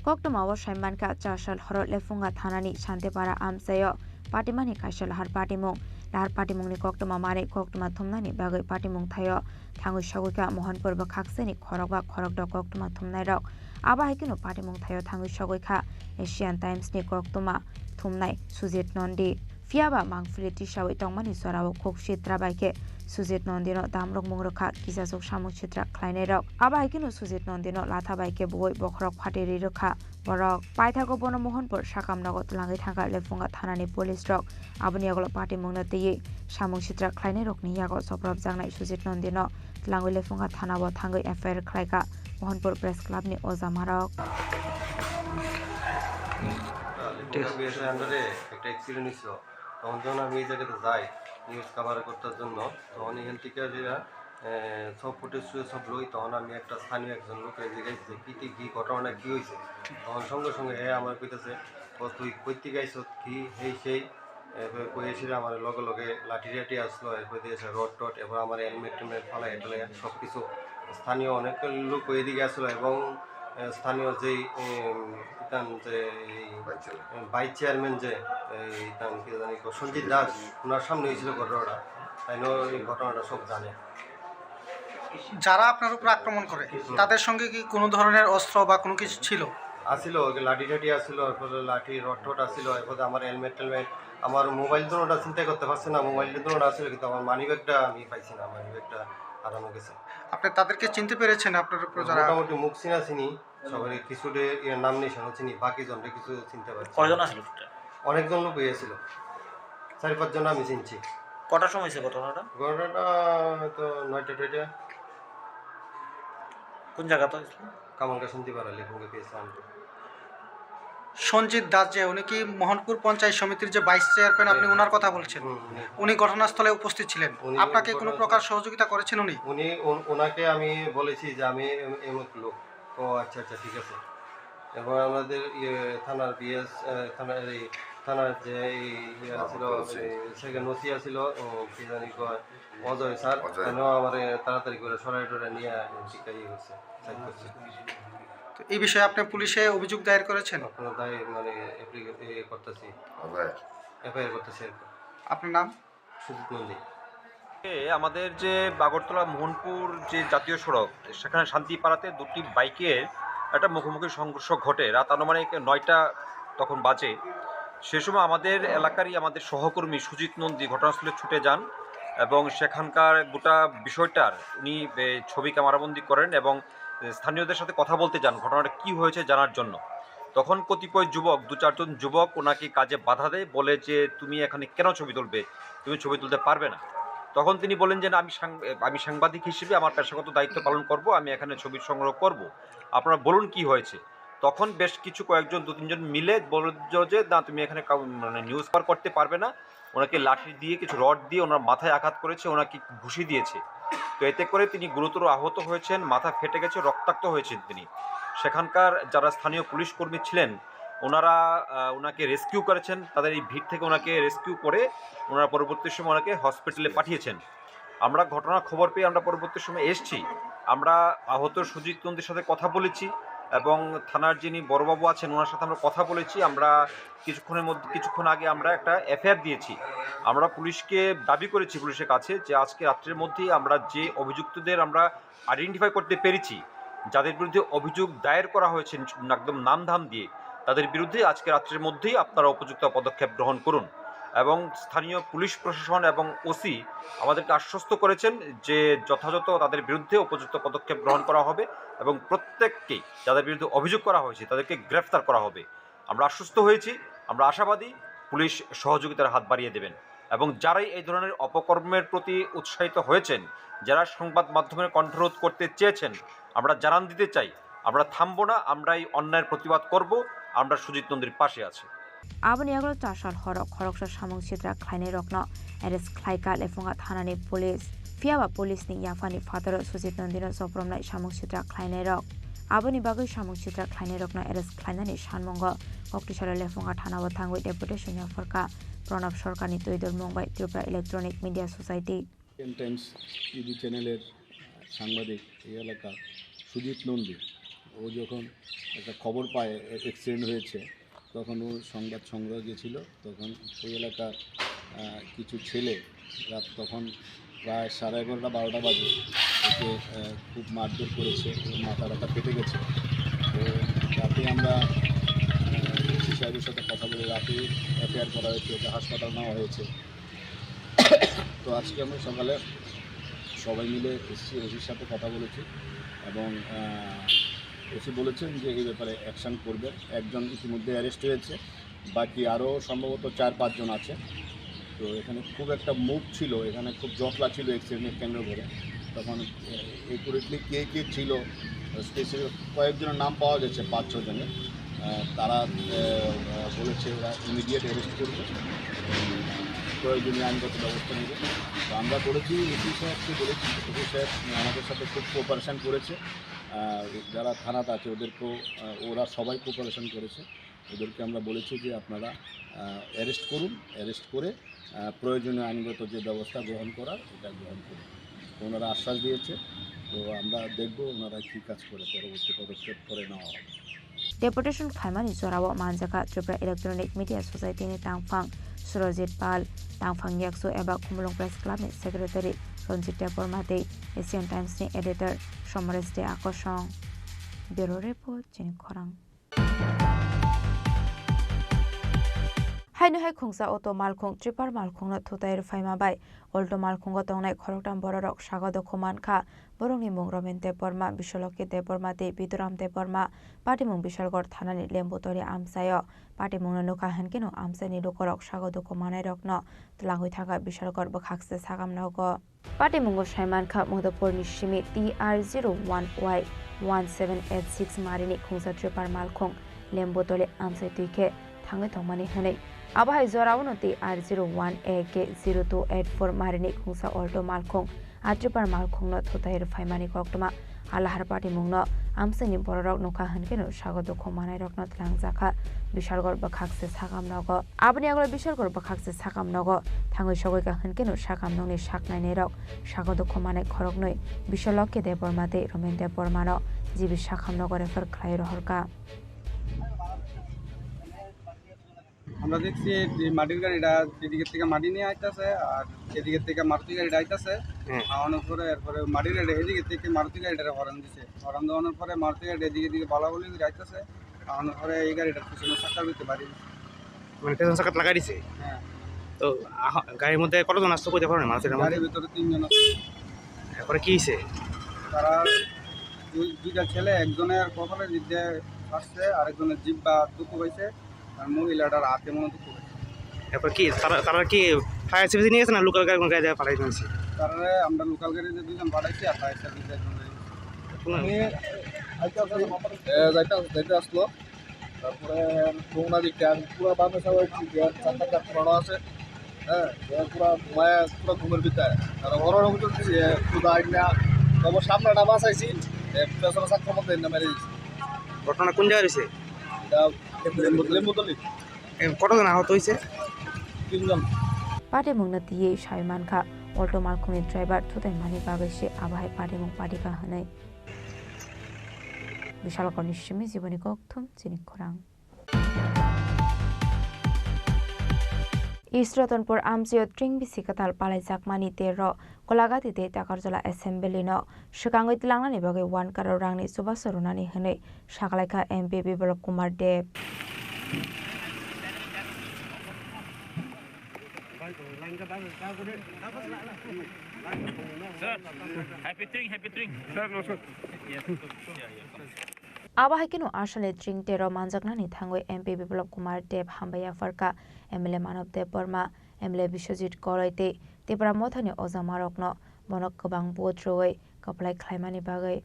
Koktwmao saimankha, char sal horo Lephunga thanani Shantipara amchaio patimani kaisa lahar patimung. Lahar patimungni koktwma manwi koktwma thumnani bagwi patimung thaio thangwi sogwikha Mohanpur bwkhakseni khorokba khorokdo koktwma thumnairok. Abo hai kheno patimung thaio thangwi sogwikha Asian Times ni koktwma thumnai Sujit Nandi. Phiyaba mangpili tisawi tongmani jorao khuk sitra bai khe Sujit Nondino damrok mung rwkha kisachuk samung sitra khlainairok. Abo hai kheno Sujit Nondino latha bai khe buwi bokhorok phatwi ri rwkha borok. Paithago bono Mohanpur sakam nogo twlangwi thangkha Lephunga thanani police rok. Aboni yagulo patimungno twiwi samung sitra khlainairokni yago chopropjaknai Sujit Nondino twlangwi Lephunga thanao thangwi F I R khlaikha Mohanpur Press Club ni ojamarok. ঠিক আছে। বিএসএ আন্ডারে একটা অ্যাক্সিডেন্ট হয়েছিল, তখন যখন আমি এই জায়গাতে যাই নিউজ কভার করার জন্য, তখন এখান থেকে যে সব ফুটেজ সব লই, তখন আমি একটা স্থানীয় একজন লোকের জিজ্ঞাসা যে কী কী কী ঘটনাটা কী হয়েছে, তখন সঙ্গে সঙ্গে হ্যাঁ আমার কইতেছে, "ও তুই কই থেকে আইস, কী এই সেই?" এরপরে কই এসে আমার লগে লগে লাঠি টাঠি আসলো, এরপরে দিয়ে এসে রড টড, এবার আমার হেলমেট টেলমেট ফালাই টালাই সব কিছু। স্থানীয় অনেক লোক এদিকে আসলো এবং আহ, স্থানীয় যেই, উম, ইতান যে এই, উম, ভাইস চেয়ারম্যান যে এই ইতান কি জানি কো, সঞ্জিত দাস, ওনার সামনে হয়েছিল ঘটনাটা, তাই না? এই ঘটনাটা সব জানে। যারা আপনার উপর আক্রমণ করে, তাদের সঙ্গে কি কোনো ধরনের অস্ত্র বা কোনো কিছু ছিল? আসিল, ওই লাঠি টাঠি আসিল, এরপরে লাঠি রড টড আসিল, এরপরে আমার হেলমেট টেলমেট, আমার মোবাইল দুটোটা চিন্তাই করতে পারছে না, মোবাইল দুটোটা আসিল, কিন্তু আমার মানি ব্যাগটা আমি পাইছি না, মানি ব্যাগটা হারানো গেছে। আপনি তাদেরকে চিনতে পেরেছেন, আপনার উপর যারা মোটামুটি মুখ চিনা চিনি, সবারই কিছুটা ইয়ে নাম নিশানও চিনি, বাকি জনরে কিছু চিনতে পারছি না। কয়জন আছিল টোটাল? অনেকজন লোক হয়েছিল, চার পাঁচজন আমি চিনছি। কটার সময় হয়েছে ঘটনাটা? ঘটনাটা হয়তো নয়টা টয়টা। কোন জায়গাতে হয়েছিল? কামালকা শান্তিপাড়া, লেফুঙ্গা পিএস আন্ডার। সঞ্জিত দাস যে, উনি কি মোহনপুর পঞ্চায়েত সমিতির যে ভাইস চেয়ারম্যান, আপনি হুম। ওনার কথা বলছেন? হুম, উনি। উনি ঘটনাস্থলে উপস্থিত ছিলেন, উনি আপনাকে কোনো ঘটনাস্থলে প্রকার সহযোগিতা করেছেন উনি? উনি, ওন-, ওনাকে আমি বলেছি যে আমি এম-, এমুক লোক। ও আচ্ছা, আচ্ছা, ঠিক আছে। এবং আমাদের ইয়ে থানার বিএস, আহ, থানার এই, থানার যে এই ইয়ে ছিল, ওসি। এই সেকেন্ড ওসি আছিল, ও কি জানি কয়, অজয় স্যার, অজয়। উনিও আমারে তাড়াতাড়ি করে সরাই টরাই নিয়ে টিকা ইয়ে করছে, সাইড করছে। তো এই বিষয়ে আপনি পুলিশে অভিযোগ দায়ের করেছেন? আপনার দায় মানে অ্যাপ্লিকে-, ইয়ে করতেছি। অজয়। এফআইআর করতেছি আর কি। আপনার নাম? সুজিত নন্দী। এ, আমাদের যে আগরতলা মোহনপুর যে জাতীয় সড়ক, সেখানে শান্তিপাড়াতে দুটি বাইকের একটা মুখোমুখি সংঘর্ষ ঘটে রাত আনুমানিক নয়টা তখন বাজে। সে সময় আমাদের এলাকারই আমাদের সহকর্মী সুজিত নন্দী ঘটনাস্থলে ছুটে যান এবং সেখানকার গোটা বিষয়টার উনি, এ, ছবি ক্যামেরাবন্দি করেন এবং স্থানীয়দের সাথে কথা বলতে যান ঘটনাটা কী হয়েছে জানার জন্য। তখন কতিপয় যুবক, দু চারজন যুবক ওনাকে কাজে বাধা দেয়, বলে যে, "তুমি এখানে কেন ছবি তুলবে? তুমি ছবি তুলতে পারবে না।" তখন তিনি বলেন যে, "না, আমি সাং-, আমি সাংবাদিক হিসেবে আমার পেশাগত দায়িত্ব পালন করব, আমি এখানে ছবি সংগ্রহ করব। আপনারা বলুন কি হয়েছে?" তখন বেশ কিছু কয়েকজন, দু তিনজন মিলে বলল যে, "না, তুমি এখানে কাউ-, মানে, নিউজ কভার করতে পারবে না।" ওনাকে লাঠি দিয়ে, কিছু রড দিয়ে ওনার মাথায় আঘাত করেছে, ওনাকে ঘুষি দিয়েছে। তো এতে করে তিনি গুরুতর আহত হয়েছেন, মাথা ফেটে গেছে, রক্তাক্ত হয়েছেন তিনি। সেখানকার যারা স্থানীয় পুলিশ কর্মী ছিলেন, ওনারা, আহ, ওনাকে রেস্কিউ করেছেন, তাদের এই ভিড় থেকে ওনাকে রেস্কিউ করে ওনারা পরবর্তী সময় ওনাকে হসপিটালে পাঠিয়েছেন। আমরা ঘটনার খবর পেয়ে আমরা পরবর্তী সময় এসছি। আমরা আহত সুজিত নন্দীর সাথে কথা বলেছি এবং থানার যিনি বড়বাবু আছেন ওনার সাথে আমরা কথা বলেছি। আমরা কিছুক্ষণের মধ্যে, কিছুক্ষণ আগে আমরা একটা এফআইআর দিয়েছি। আমরা পুলিশকে দাবি করেছি, পুলিশের কাছে, যে আজকে রাত্রের মধ্যেই আমরা যে অভিযুক্তদের আমরা আইডেন্টিফাই করতে পেরেছি, যাদের বিরুদ্ধে অভিযোগ দায়ের করা হয়েছে একদম নাম ধাম দিয়ে, তাদের বিরুদ্ধে আজকে রাত্রির মধ্যেই আপনারা উপযুক্ত পদক্ষেপ গ্রহণ করুন। এবং স্থানীয় পুলিশ প্রশাসন এবং ওসি আমাদেরকে আশ্বস্ত করেছেন যে যথাযথ তাদের বিরুদ্ধে উপযুক্ত পদক্ষেপ গ্রহণ করা হবে এবং প্রত্যেককেই, যাদের বিরুদ্ধে অভিযোগ করা হয়েছে, তাদেরকে গ্রেফতার করা হবে। আমরা আশ্বস্ত হয়েছি, আমরা আশাবাদী পুলিশ সহযোগিতার হাত বাড়িয়ে দেবেন। এবং যারাই এই ধরনের অপকর্মের প্রতি উৎসাহিত হয়েছেন, যারা সংবাদ মাধ্যমের কণ্ঠরোধ করতে চেয়েছেন, আমরা জানান দিতে চাই, আমরা থামবো না, আমরা এই অন্যায়ের প্রতিবাদ করব, আমরা সুজিত নন্দীর পাশে আছি। Aboni yagulo chasal horo khoroksa samung sitra khlainairokno arrest khlaikha Lephunga thanani police. Phiyaba police ni yaphani phataro Sujit Nondino jopromnai samung sitra khlainairok. Aboni bagwi samung sitra khlainairokno arrest khlainani sanmungo Koktisalo Lephunga thanao thangwi deputation yapharkha Pranab Sarkarni twidulmung bai Tripura Electronic Media Society. Indian Times TV চ্যানেলের সাংবাদিক এই এলাকার সুজিত নন্দী, ও যখন একটা খবর পায় এ-, অ্যাক্সিডেন্ট হয়েছে, তখন ও সংবাদ সংগ্রহে গেছিল। তখন ওই এলাকার, আহ, কিছু ছেলে রাত তখন প্রায় সাড়ে এগারোটা বারোটা বাজে ওকে, আহ, খুব মারধর করেছে, ওর মাথা টাথা ফেটে গেছে। তো রাতে আমরা, আহ, ওসি সাহেবের সাথে কথা বলে রাতে এফআইআর করা হয়েছে, ওকে হাসপাতাল নেওয়া হয়েছে। তো আজকে আমরা সকালে সবাই মিলে এসছি, ওসির সাথে কথা বলেছি এবং, আহ, ওসি বলেছেন যে এই ব্যাপারে অ্যাকশন করবেন। একজন ইতিমধ্যে অ্যারেস্ট হয়েছে, বাকি আরও সম্ভবত চার পাঁচজন আছে। তো এখানে খুব একটা মুভ ছিল, এখানে খুব জটলা ছিল অ্যাক্সিডেন্টকে কেন্দ্র করে। তখন, আহ, একুরেটলি কে কে ছিল, স্পেসিফিক কয়েকজনের নাম পাওয়া গেছে, পাঁচ ছ জনের। আহ, তারা, আহ, আহ, বলেছে ওরা ইমিডিয়েট অ্যারেস্ট করবে, প্রয়োজনীয় আইনগত ব্যবস্থা নেবে। তো আমরা বলেছি, ওসি সাহেবকে বলেছি, ওসি সাহেব আমাদের সাথে খুব কোঅপারেশন করেছে। আহ, যারা থানাতে আছে ওদেরকেও, আহ, ওরা সবাই কোঅপারেশন করেছে। ওদেরকে আমরা বলেছি যে আপনারা, আহ, অ্যারেস্ট করুন, অ্যারেস্ট করে, আহ, প্রয়োজনীয় আইনগত যে ব্যবস্থা গ্রহণ করার, এটা গ্রহণ করুন। তো ওনারা আশ্বাস দিয়েছে, তো আমরা দেখব ওনারা কী কাজ করে, পরবর্তী পদক্ষেপ পরে নেওয়া হবে। Deputation khlaimani jorao manjakha Tripura Electronic Media Society ni tangphang Surojit Pal, tangphang yaksu eba Khumulwng Press Club ni secretary Ranjit Debbarma tei Asian Times ni editor Somresh De Akosong. Bureau Report, Chini Khorang. Haino hai khungsa auto malkhung tripper malkhungno thutai rwphaima bai Alto malkhungo tongnai khoroktham bororok sago dukhu mankha. Borokni mung Romen Debbarma, Biswaloki Debbarma tei Biduram Debbarma. Patimung Bishalgarh thanani Lembutoli amchaio. Patimungno nukha hwnkhe no amchaini lukurok sago dukhu manairokno twlangwi thangkha Bishalgarh bwkhakse sakam nogo. Patimungo saimankha Madhupurni simi T R zero one Y one seven eight six marini khungsa tripper malkhung Lembutoli amchai twi khe thangwi tongmani hwnwi. Abo hai jorao no T R zero one A K zero two eight four marini khungsa Alto malkhung a tripper malkhungno thutai rwphaimani koktwma. Alahar patimungno amchaini bororok nukha hwnkhe no sago dukhu manairokno twlangjakha Bishalgarh bwkhakse sakam nogo. Aboni yagulo Bishalgarh bwkhakse sakam nogo thangwi sogwikha hwnkhe no sakam nokni sak nainairok sago dukhu manai khoroknwi Biswaloki Debbarma tei Romen Debbarmano G B sakam nogo refer khlai rohorkha. আমরা দেখছি যে মাটির গাড়িটা এদিকে থেকে মাটি নিয়ে আইতাছে আর এদিকে থেকে মারুতি গাড়িটা আইতাছে। হুম। আওয়ানোর পরে এরপরে মাটির গাড়িটা এদিকে থেকে মারুতি গাড়িটারে হর্ন দিছে, হর্ন দেওয়ানোর পরে মারুতি গাড়িটা এদিকে দিকে বলাবলি করে আইতাছে, আওয়ানোর পরে এই গাড়িটার পিছনে চাক্কা দিতে পারি। মানে পেছন চাকাত লাগাই দিছে? হ্যাঁ। তো আহ, গাড়ির মধ্যে কতজন আসতো কইতে পারো না মানুষের মধ্যে? গাড়ির ভিতরে তিনজন আছে। এরপরে কি হয়েছে? তারা দুই দুইটা ছেলে, একজনের কপালে জিভে ফাটছে, আরেকজনের জিভ বা দুঃখ হয়েছে। আর মহিলাটার হাতে মনে হয় দুঃখ হয়েছে। এরপর কি তারা, তারা কি ফায়ার সার্ভিস নিয়ে গেছে না লোকাল গাড়ি, কোনো গাড়ি দিয়ে পাঠাই দিয়েছে? তারা আমরা লোকাল গাড়িতে দুজন পাঠাইছি আর ফায়ার সার্ভিসে একজন নিয়ে গেছে। কোনো এ, যাইতে, যাইতে আসলো। তারপরে রওনা দিকে আমি পুরো বামে সবাই চারটা চার পুরানো আছে। হ্যাঁ, এ পুরা ঘুমায়, পুরা ঘুমের ভিতরে। আর ওরা ওরা বুঝতে যে পুরো আইন না, তবে সামনেটা বাঁচাইছি, এ পেছনে চাক্কার মধ্যে এনে মেরে দিছি। ঘটনা কোন জায়গায় হয়েছে? এটা লেম্বু, লেম্বুতলি। এ, কতজন আহত হয়েছে? তিনজন। Patimungno twiwi sai mankha, Alto malkhungni driver thutaimani bagwi se abo hai patimung patikha hwnwi. Bishalgarhni simi Jiboni Kokthum, Chini Khorang. East Ratanpur amchio tring bisi kwtal palaijakmani tero Golagati tei Takarjala Assembly no swkangwi tlangnani bagwi one crore rangni chubachu rwnani hwnwi sakalaikha M P Biplab Kumar Deb. Sir, happy tring, happy tring. Sir, no, sir. Abo hai kheno aswkni tring tero manjaknani thangwi M P Biplab Kumar Deb hambai yapharkha, M L A Manob Debbarma, M L A Biswajit Koloi tei Tipra Mothani ojamarokno bono kwbang vote rwui kwplai khlaimani bagwi.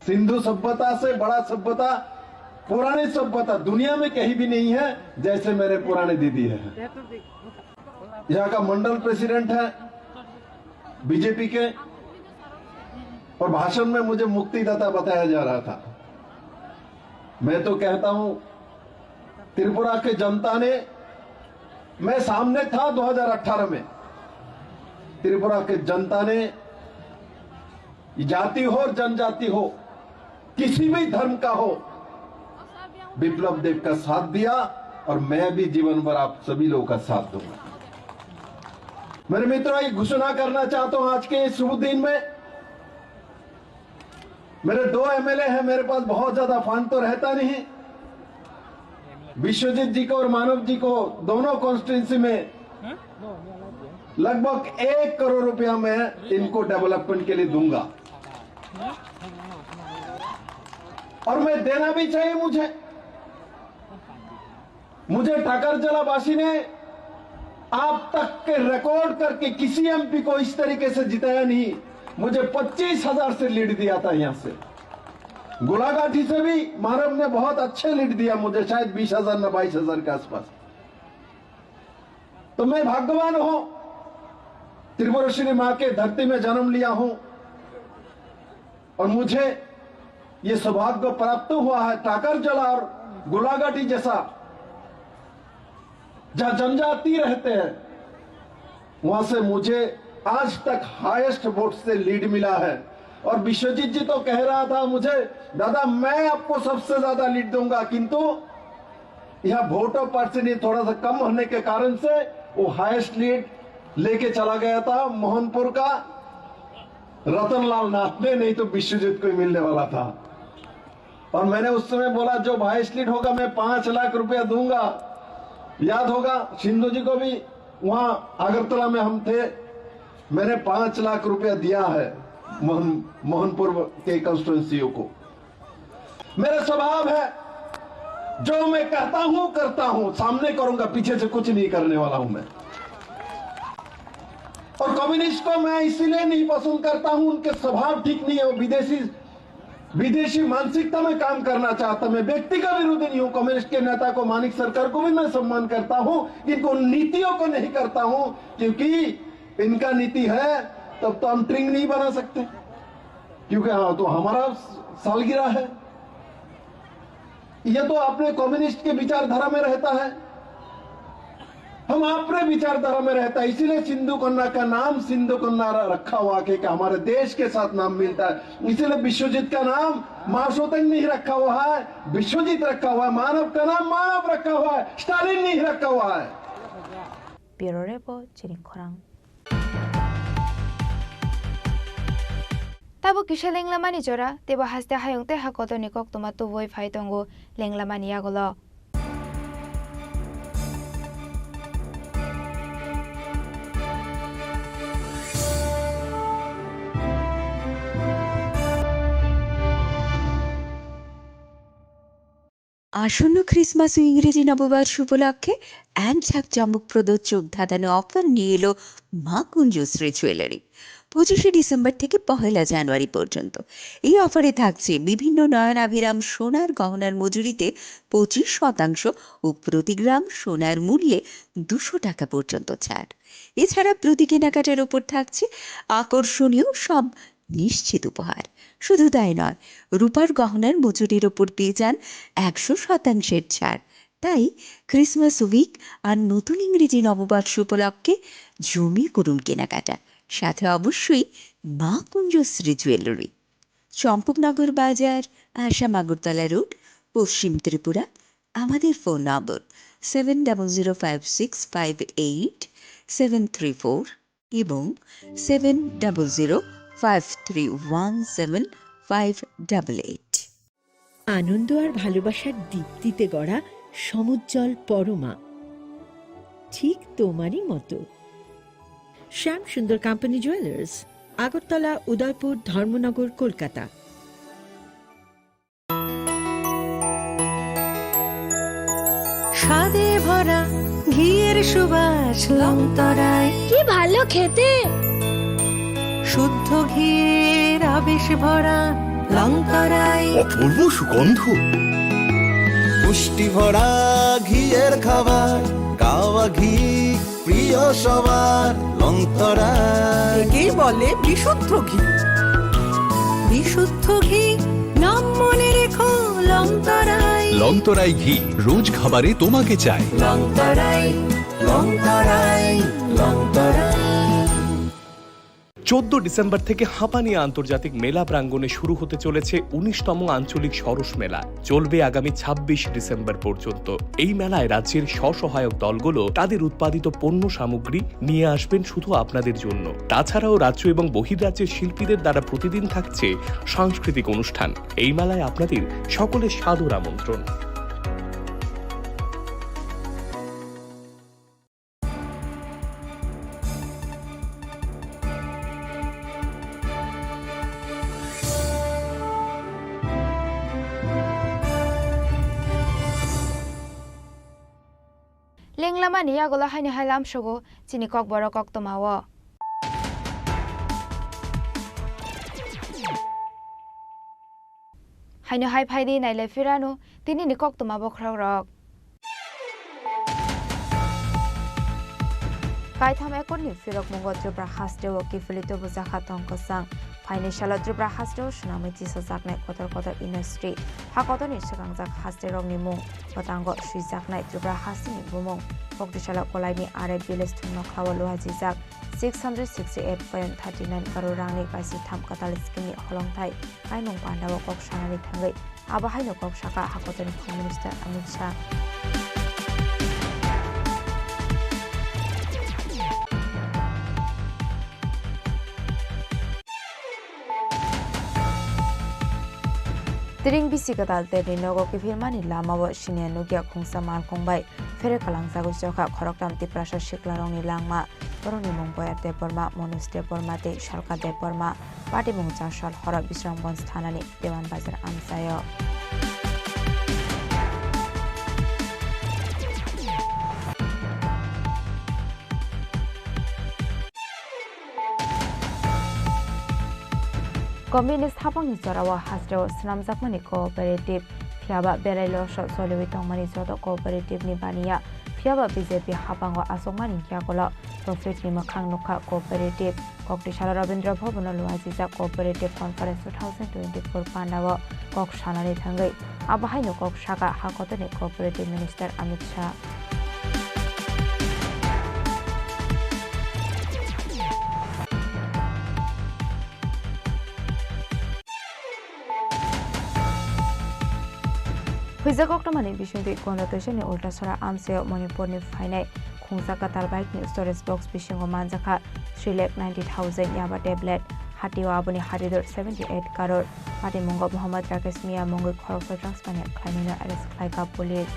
Sindhu सभ्यता से बड़ा सभ्यता, पुरानी सभ्यता दुनिया में कहीं भी नहीं है, जैसे मेरे पुराने दीदी है। यहाँ का मंडल प्रेसिडेंट है बीजेपी के, और भाषण में मुझे मुक्तिदाता बताया जा रहा था। मैं तो कहता हूं, त्रिपुरा के जनता ने, मैं सामने था दो हज़ार अठारह में, त्रिपुरा के जनता ने, जाति हो और जनजाति हो, किसी भी धर्म का हो, विप्लव देव का साथ दिया और मैं भी जीवन भर आप सभी लोगों का साथ दूंगा। मेरे मित्रों, एक घोषणा करना चाहता हूं आज के इस शुभ दिन में। मेरे दो एमएलए हैं, मेरे पास बहुत ज्यादा फंड तो रहता नहीं। विश्वजीत जी को और मानव जी को दोनों कॉन्स्टिट्यूएंसी में लगभग एक करोड़ रुपया मैं इनको डेवलपमेंट के लिए दूंगा और मैं देना भी चाहिए मुझे। मुझे टाकरजला वासी ने आप तक के रिकॉर्ड करके किसी एमपी को इस तरीके से जिताया नहीं। मुझे पच्चीस हज़ार से लीड दिया था यहाँ से। गोलाघाटी से भी मानव ने बहुत अच्छे लीड दिया मुझे, शायद बीस हज़ार ना बाईस हज़ार के आसपास। तो मैं भाग्यवान हूं, त्रिपुरेश्वरी माँ के धरती में जन्म लिया हूं और मुझे ये सौभाग्य प्राप्त हुआ है। टाकरजला और गोलाघाटी जैसा, जहाँ जनजाति रहते हैं, वहां से मुझे आज तक हाईएस्ट वोट से लीड मिला है। और विश्वजीत जी तो कह रहा था मुझे, दादा, मैं आपको सबसे ज्यादा लीड दूंगा, किंतु यहाँ वोट ऑफ पर्सेंटेज थोड़ा सा कम होने के कारण से वो हाईएस्ट लीड लेके चला गया था मोहनपुर का रतनलाल नाथ ने, नहीं तो विश्वजीत को ही मिलने वाला था। और मैंने उस समय बोला, जो हाईएस्ट लीड होगा, मैं पाँच लाख रुपया दूंगा। याद होगा सिंधु जी को भी, वहां अगरतला में हम थे, मैंने पाँच लाख रुपया दिया है मोहन, मोहनपुर के कॉन्स्टिट्यूएंसी को। मेरा स्वभाव है, जो मैं कहता हूं, करता हूं, सामने करूंगा, पीछे से कुछ नहीं करने वाला हूं मैं। और कम्युनिस्ट को मैं इसीलिए नहीं पसंद करता हूं, उनके स्वभाव ठीक नहीं है, वो विदेशी, विदेशी मानसिकता में काम करना चाहता। मैं व्यक्ति का विरोधी नहीं हूं, कम्युनिस्ट के नेता को, मानिक सरकार को भी मैं सम्मान करता हूं, इनको नीतियों को नहीं करता हूं, क्योंकि इनका नीति है, तब तो हम ट्रिंग नहीं बना सकते, क्योंकि हाँ, तो हमारा सालगिरह है। ये तो अपने कम्युनिस्ट के विचारधारा में रहता है। हम अपने विचारधारा में रहता है, इसीलिए सिंधु कन्या का नाम सिंधु कन्या र-, रखा हुआ, क्योंकि हमारे देश के साथ नाम मिलता है। इसीलिए विश्वजीत का नाम मासोतंग नहीं रखा हुआ है, विश्वजीत रखा हुआ है। मानव का नाम मानव रखा हुआ है, स्टालिन नहीं रखा हुआ है। Bureau Report, Chini Khorang. Tabuk kisa lenglamani jora, teibo haste hayung tei ha kotorni koktwma tubuwi phai tongo lenglamani yagulo. আসন্ন ক্রিসমাস ও ইংরেজি নববর্ষ উপলক্ষে এক ঝাঁক চমকপ্রদ চোখ ধাঁধানো অফার নিয়ে এলো মা কুঞ্জশ্রী জুয়েলারি। পঁচিশে ডিসেম্বর থেকে পহেলা জানুয়ারি পর্যন্ত। এই অফারে থাকছে বিভিন্ন নয়নাভিরাম সোনার গহনার মজুরিতে পঁচিশ শতাংশ ও প্রতি গ্রাম সোনার মূল্যে দুশো টাকা পর্যন্ত ছাড়। এছাড়া প্রতি কেনাকাটার ওপর থাকছে আকর্ষণীয় সব নিশ্চিত উপহার। শুধু তাই নয়, রূপার গহনার মজুরির ওপর পেয়ে যান একশো শতাংশের ছাড়। তাই ক্রিসমাস উইক আর নতুন ইংরেজি নববর্ষ উপলক্ষে জমিয়ে করুন কেনাকাটা, সাথে অবশ্যই মা কুঞ্জশ্রী জুয়েলারি, চম্পকনগর বাজার, আসাম আগরতলা রোড, পশ্চিম ত্রিপুরা। আমাদের ফোন নম্বর seven double zero five six five eight seven three four এবং seven double zero five three one seven five double eight। আনন্দ আর ভালোবাসার দীপ্তিতে গড়া সমুজ্জ্বল পরমা, ঠিক তোমারই মতো। শ্যাম সুন্দর কোম্পানি জুয়েলার্স, আগরতলা, উদয়পুর, ধর্মনগর, কলকাতা। স্বাদে ভরা ঘিয়ের সুবাস লংতরায়। কি ভালো খেতে! শুদ্ধ ঘিয়ের আবেশ ভরা লংতরায়। অপূর্ব সুগন্ধ। পুষ্টি ভরা ঘিয়ের খাবার, গাওয়া ঘি প্রিয় সবার লংতরায়। একেই বলে বিশুদ্ধ ঘি। বিশুদ্ধ ঘি, নাম মনে রেখো লংতরায়। লংতরাই ঘি, রোজ খাবারে তোমাকে চাই। লংতরায়, লংতরায়, লংতরায়। চোদ্দ ডিসেম্বর থেকে হাপানিয়া আন্তর্জাতিক মেলা প্রাঙ্গণে শুরু হতে চলেছে উনিশতম আঞ্চলিক সরস মেলা। চলবে আগামী ছাব্বিশ ডিসেম্বর পর্যন্ত। এই মেলায় রাজ্যের স্বসহায়ক দলগুলো তাদের উৎপাদিত পণ্য সামগ্রী নিয়ে আসবেন শুধু আপনাদের জন্য। তাছাড়াও রাজ্য এবং বহির্রাজ্যের শিল্পীদের দ্বারা প্রতিদিন থাকছে সাংস্কৃতিক অনুষ্ঠান। এই মেলায় আপনাদের সকলের সাদর আমন্ত্রণ। Lenglamani yagulo haino hai lamsogo chini kokborok koktwmao. Haino hai phaidi nailai phirano tinini koktwma bokhorokrok. Kaitham ekorni phirokmungo Tripura hasteo kiphilwi tubujakha tong kwchang. Phaini salo Tripura hasteo swnamwi chisajaknai kotor kotor industry. Ha kotorni swkangjak hasterokni mung, bwtango swijaknai Tripura hasteni bumung. Koktisalo Kolaini R F village thwngnokhao luhajijak six hundred sixty eight point thirty nine crore rangni kaisa tham kwtal scheme ni holongthai kaimung pandao kok sanani thangwi. Abo haino kok saka ha kotorni Home Minister Amit Shah. Tiring bisi kwtal terni nogo kiphilmani lamao siniya nukya khungsa malkhung bai phere kalangjagwi chokha khoroktham Tiprasa siklarokni langma. Borokni mung Boyar Debbarma, Manoj Debbarma tei Salka Debbarma. Patimung Chasal horo Bisramganj thanani Dewan Bazar amchaio. Communist hapangni jorao hasteo swnamjakmani cooperative, phiyaba belai loso choliwi tongmani joto cooperative ni baniya, phiyaba B J P hapango achukmani yagulo profit ni mwkhang nukha cooperative. Koktisalo Rabindra Bhavan o luhajijak Cooperative Conference two thousand twenty-four pandao kok sanani thangwi abo haino kok saka ha kotorni Cooperative Minister Amit Shah. Huijak koktwmani bisingtwi Gandotwisa ni Ultasora amchaio Manipur ni phainai khungsa kwtal bike ni storage box bisingo manjakha three lakh ninety thousand yaba tablet. Hatio aboni hatidor seventy eight crore. Patimungo Mohammad Rakesh Mia mungwi khoroksa drugs mania khlainwino arrest khlaikha police.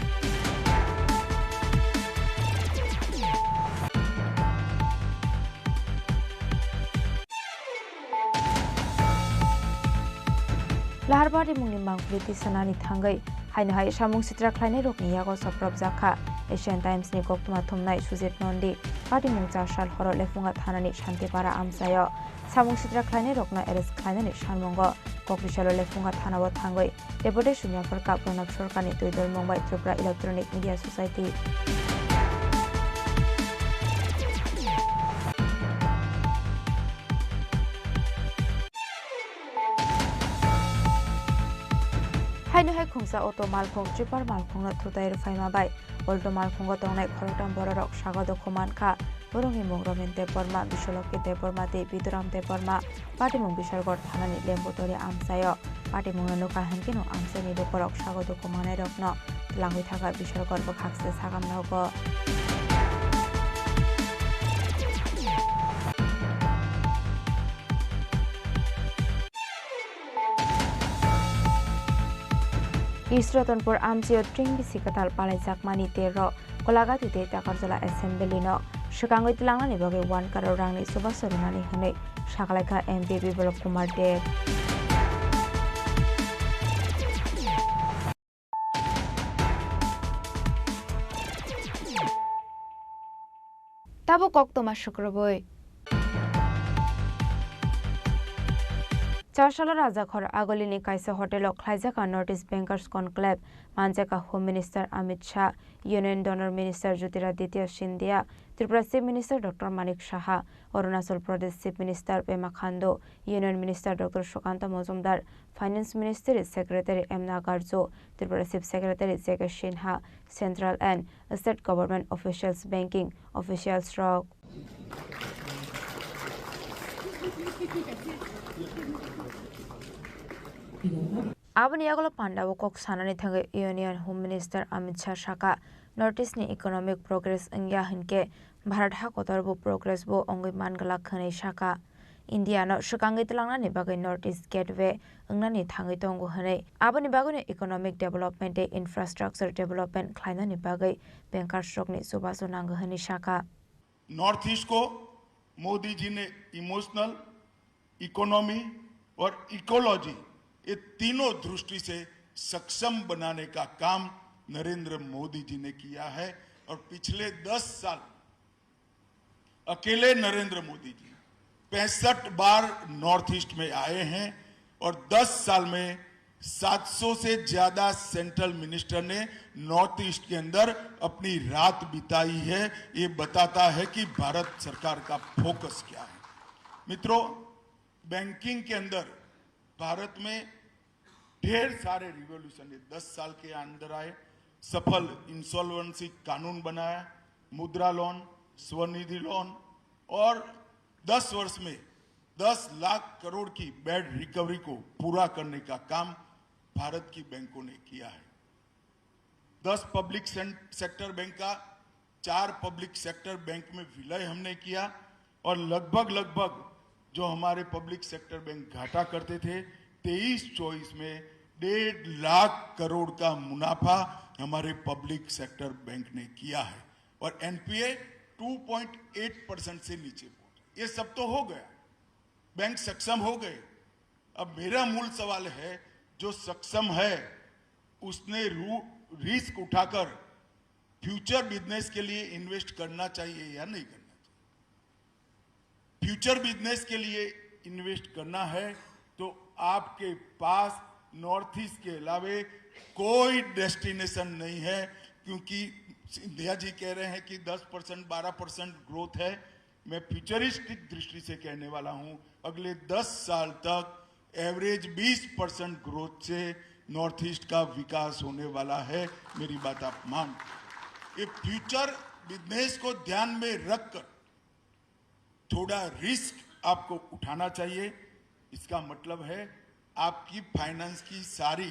Lahar Patimungni mangpili tisanani thangwi haino hai samung sitra khlainairokni yago chopropjak kha Asian Times ni koktwma thumnai Sujit Nandi. Patimung Chasal horo Lefunga thanani Shantipara amchaio samung sitra khlainairokno arrest khlainani sanmungo Koktisalo Lefunga thanao thangwi Deputation yaphar kha Pranab Sarkarni twi dolmung bai Tripura Electronic Media Society. Haino hai khungsa auto malkhung, tripper malkhungno thutai rwphaima bai auto malkhungo tongnai khoroktham bororok sago dukhu mankha. Borokni mung Romen Debbarma, Biswaloki Debbarma tei Biduram Debbarma. Patimung Bishalgarh thanani Lembutori amchaio. Patimungno nukha hinkhe no amchaini lukurok sago dukhu manairokno twlangwi thangkha Bishalgarh bwkhakse sagam nogo. East Ratanpur amchaio tring bisi kwtal palaijakmani tero Kolagati tei Takarjala Assembly no swkangwi twlangnani bagwi one crore rangni chubachu rwnani hwnwi sakalaikha M P Biplab Kumar Deb. Tabuk koktwma sukrubwi. Chasala Rajakhor Agulini kaisa hotelo khlaijak a North East Bankers Conclave, manjak a Home Minister Amit Shah, Union Donor Minister Jyotiraditya Scindia, Tripura Chief Minister Doctor Manik Saha, Arunachal Pradesh Chief Minister Pema Khandu, Union Minister Doctor Sukanta Majumdar, Finance Ministry Secretary M Nagarjo, Tripura Chief Secretary J K Sinha, Central and State Government Officials, Banking Officials rok. Aboni yagulo pandao kok sanani thangwi Union Home Minister Amit Shah sakha, North East ni economic progress wngya hinkhe Bharat hakotor bo progress bo wngwi manglak hwnwi sakha. India no swkangwi twlangnani bagwi North East gateway wngnani thangwi tongo hwnwi. Aboni bagwino economic development tei infrastructure development khlainani bagwi bankers rokni chubachu nango hwnwi sakha. North east को मोदी जी ने emotional, economy और इकोलॉजी, ये तीनों दृष्टि से सक्षम बनाने का काम नरेंद्र मोदी जी ने किया है। और पिछले दस साल अकेले नरेंद्र मोदी जी पैंसठ बार नॉर्थ ईस्ट में आए हैं और दस साल में सात सौ से ज्यादा सेंट्रल मिनिस्टर ने नॉर्थ ईस्ट के अंदर अपनी रात बिताई है। ये बताता है कि भारत सरकार का फोकस क्या है। मित्रों, बैंकिंग के अंदर भारत में ढेर सारे रिवॉल्यूशन ये दस साल के अंदर आए। सफल इंसॉल्वेंसी कानून बनाया, मुद्रा लोन, स्वनिधि लोन, और दस वर्ष में दस लाख करोड़ की बैड रिकवरी को पूरा करने का काम भारत की बैंकों ने किया है। दस पब्लिक सें-, सेक्टर बैंक का चार पब्लिक सेक्टर बैंक में विलय हमने किया और लगभग, लगभग जो हमारे पब्लिक सेक्टर बैंक घाटा करते थे, तेईस चौबीस में डेढ़ लाख करोड़ का मुनाफा हमारे पब्लिक सेक्टर बैंक ने किया है और NPA two point eight percent से नीचे पहुंचा। ये सब तो हो गया, बैंक सक्षम हो गए। अब मेरा मूल सवाल है, जो सक्षम है उसने रू-, रिस्क उठाकर फ्यूचर बिजनेस के लिए इन्वेस्ट करना चाहिए या नहीं करना चाहिए? फ्यूचर बिजनेस के लिए इन्वेस्ट करना है तो आपके पास नॉर्थ ईस्ट के अलावे कोई डेस्टिनेशन नहीं है, क्योंकि सिंधिया जी कह रहे हैं कि दस परसेंट, बारह परसेंट ग्रोथ है। मैं फ्यूचरिस्टिक दृष्टि से कहने वाला हूं, अगले दस साल तक एवरेज बीस परसेंट ग्रोथ से नॉर्थ ईस्ट का विकास होने वाला है। मेरी बात आप मान, ये फ्यूचर बिजनेस को ध्यान में रखकर थोड़ा रिस्क आपको उठाना चाहिए। इसका मतलब है आपकी फाइनेंस की सारी,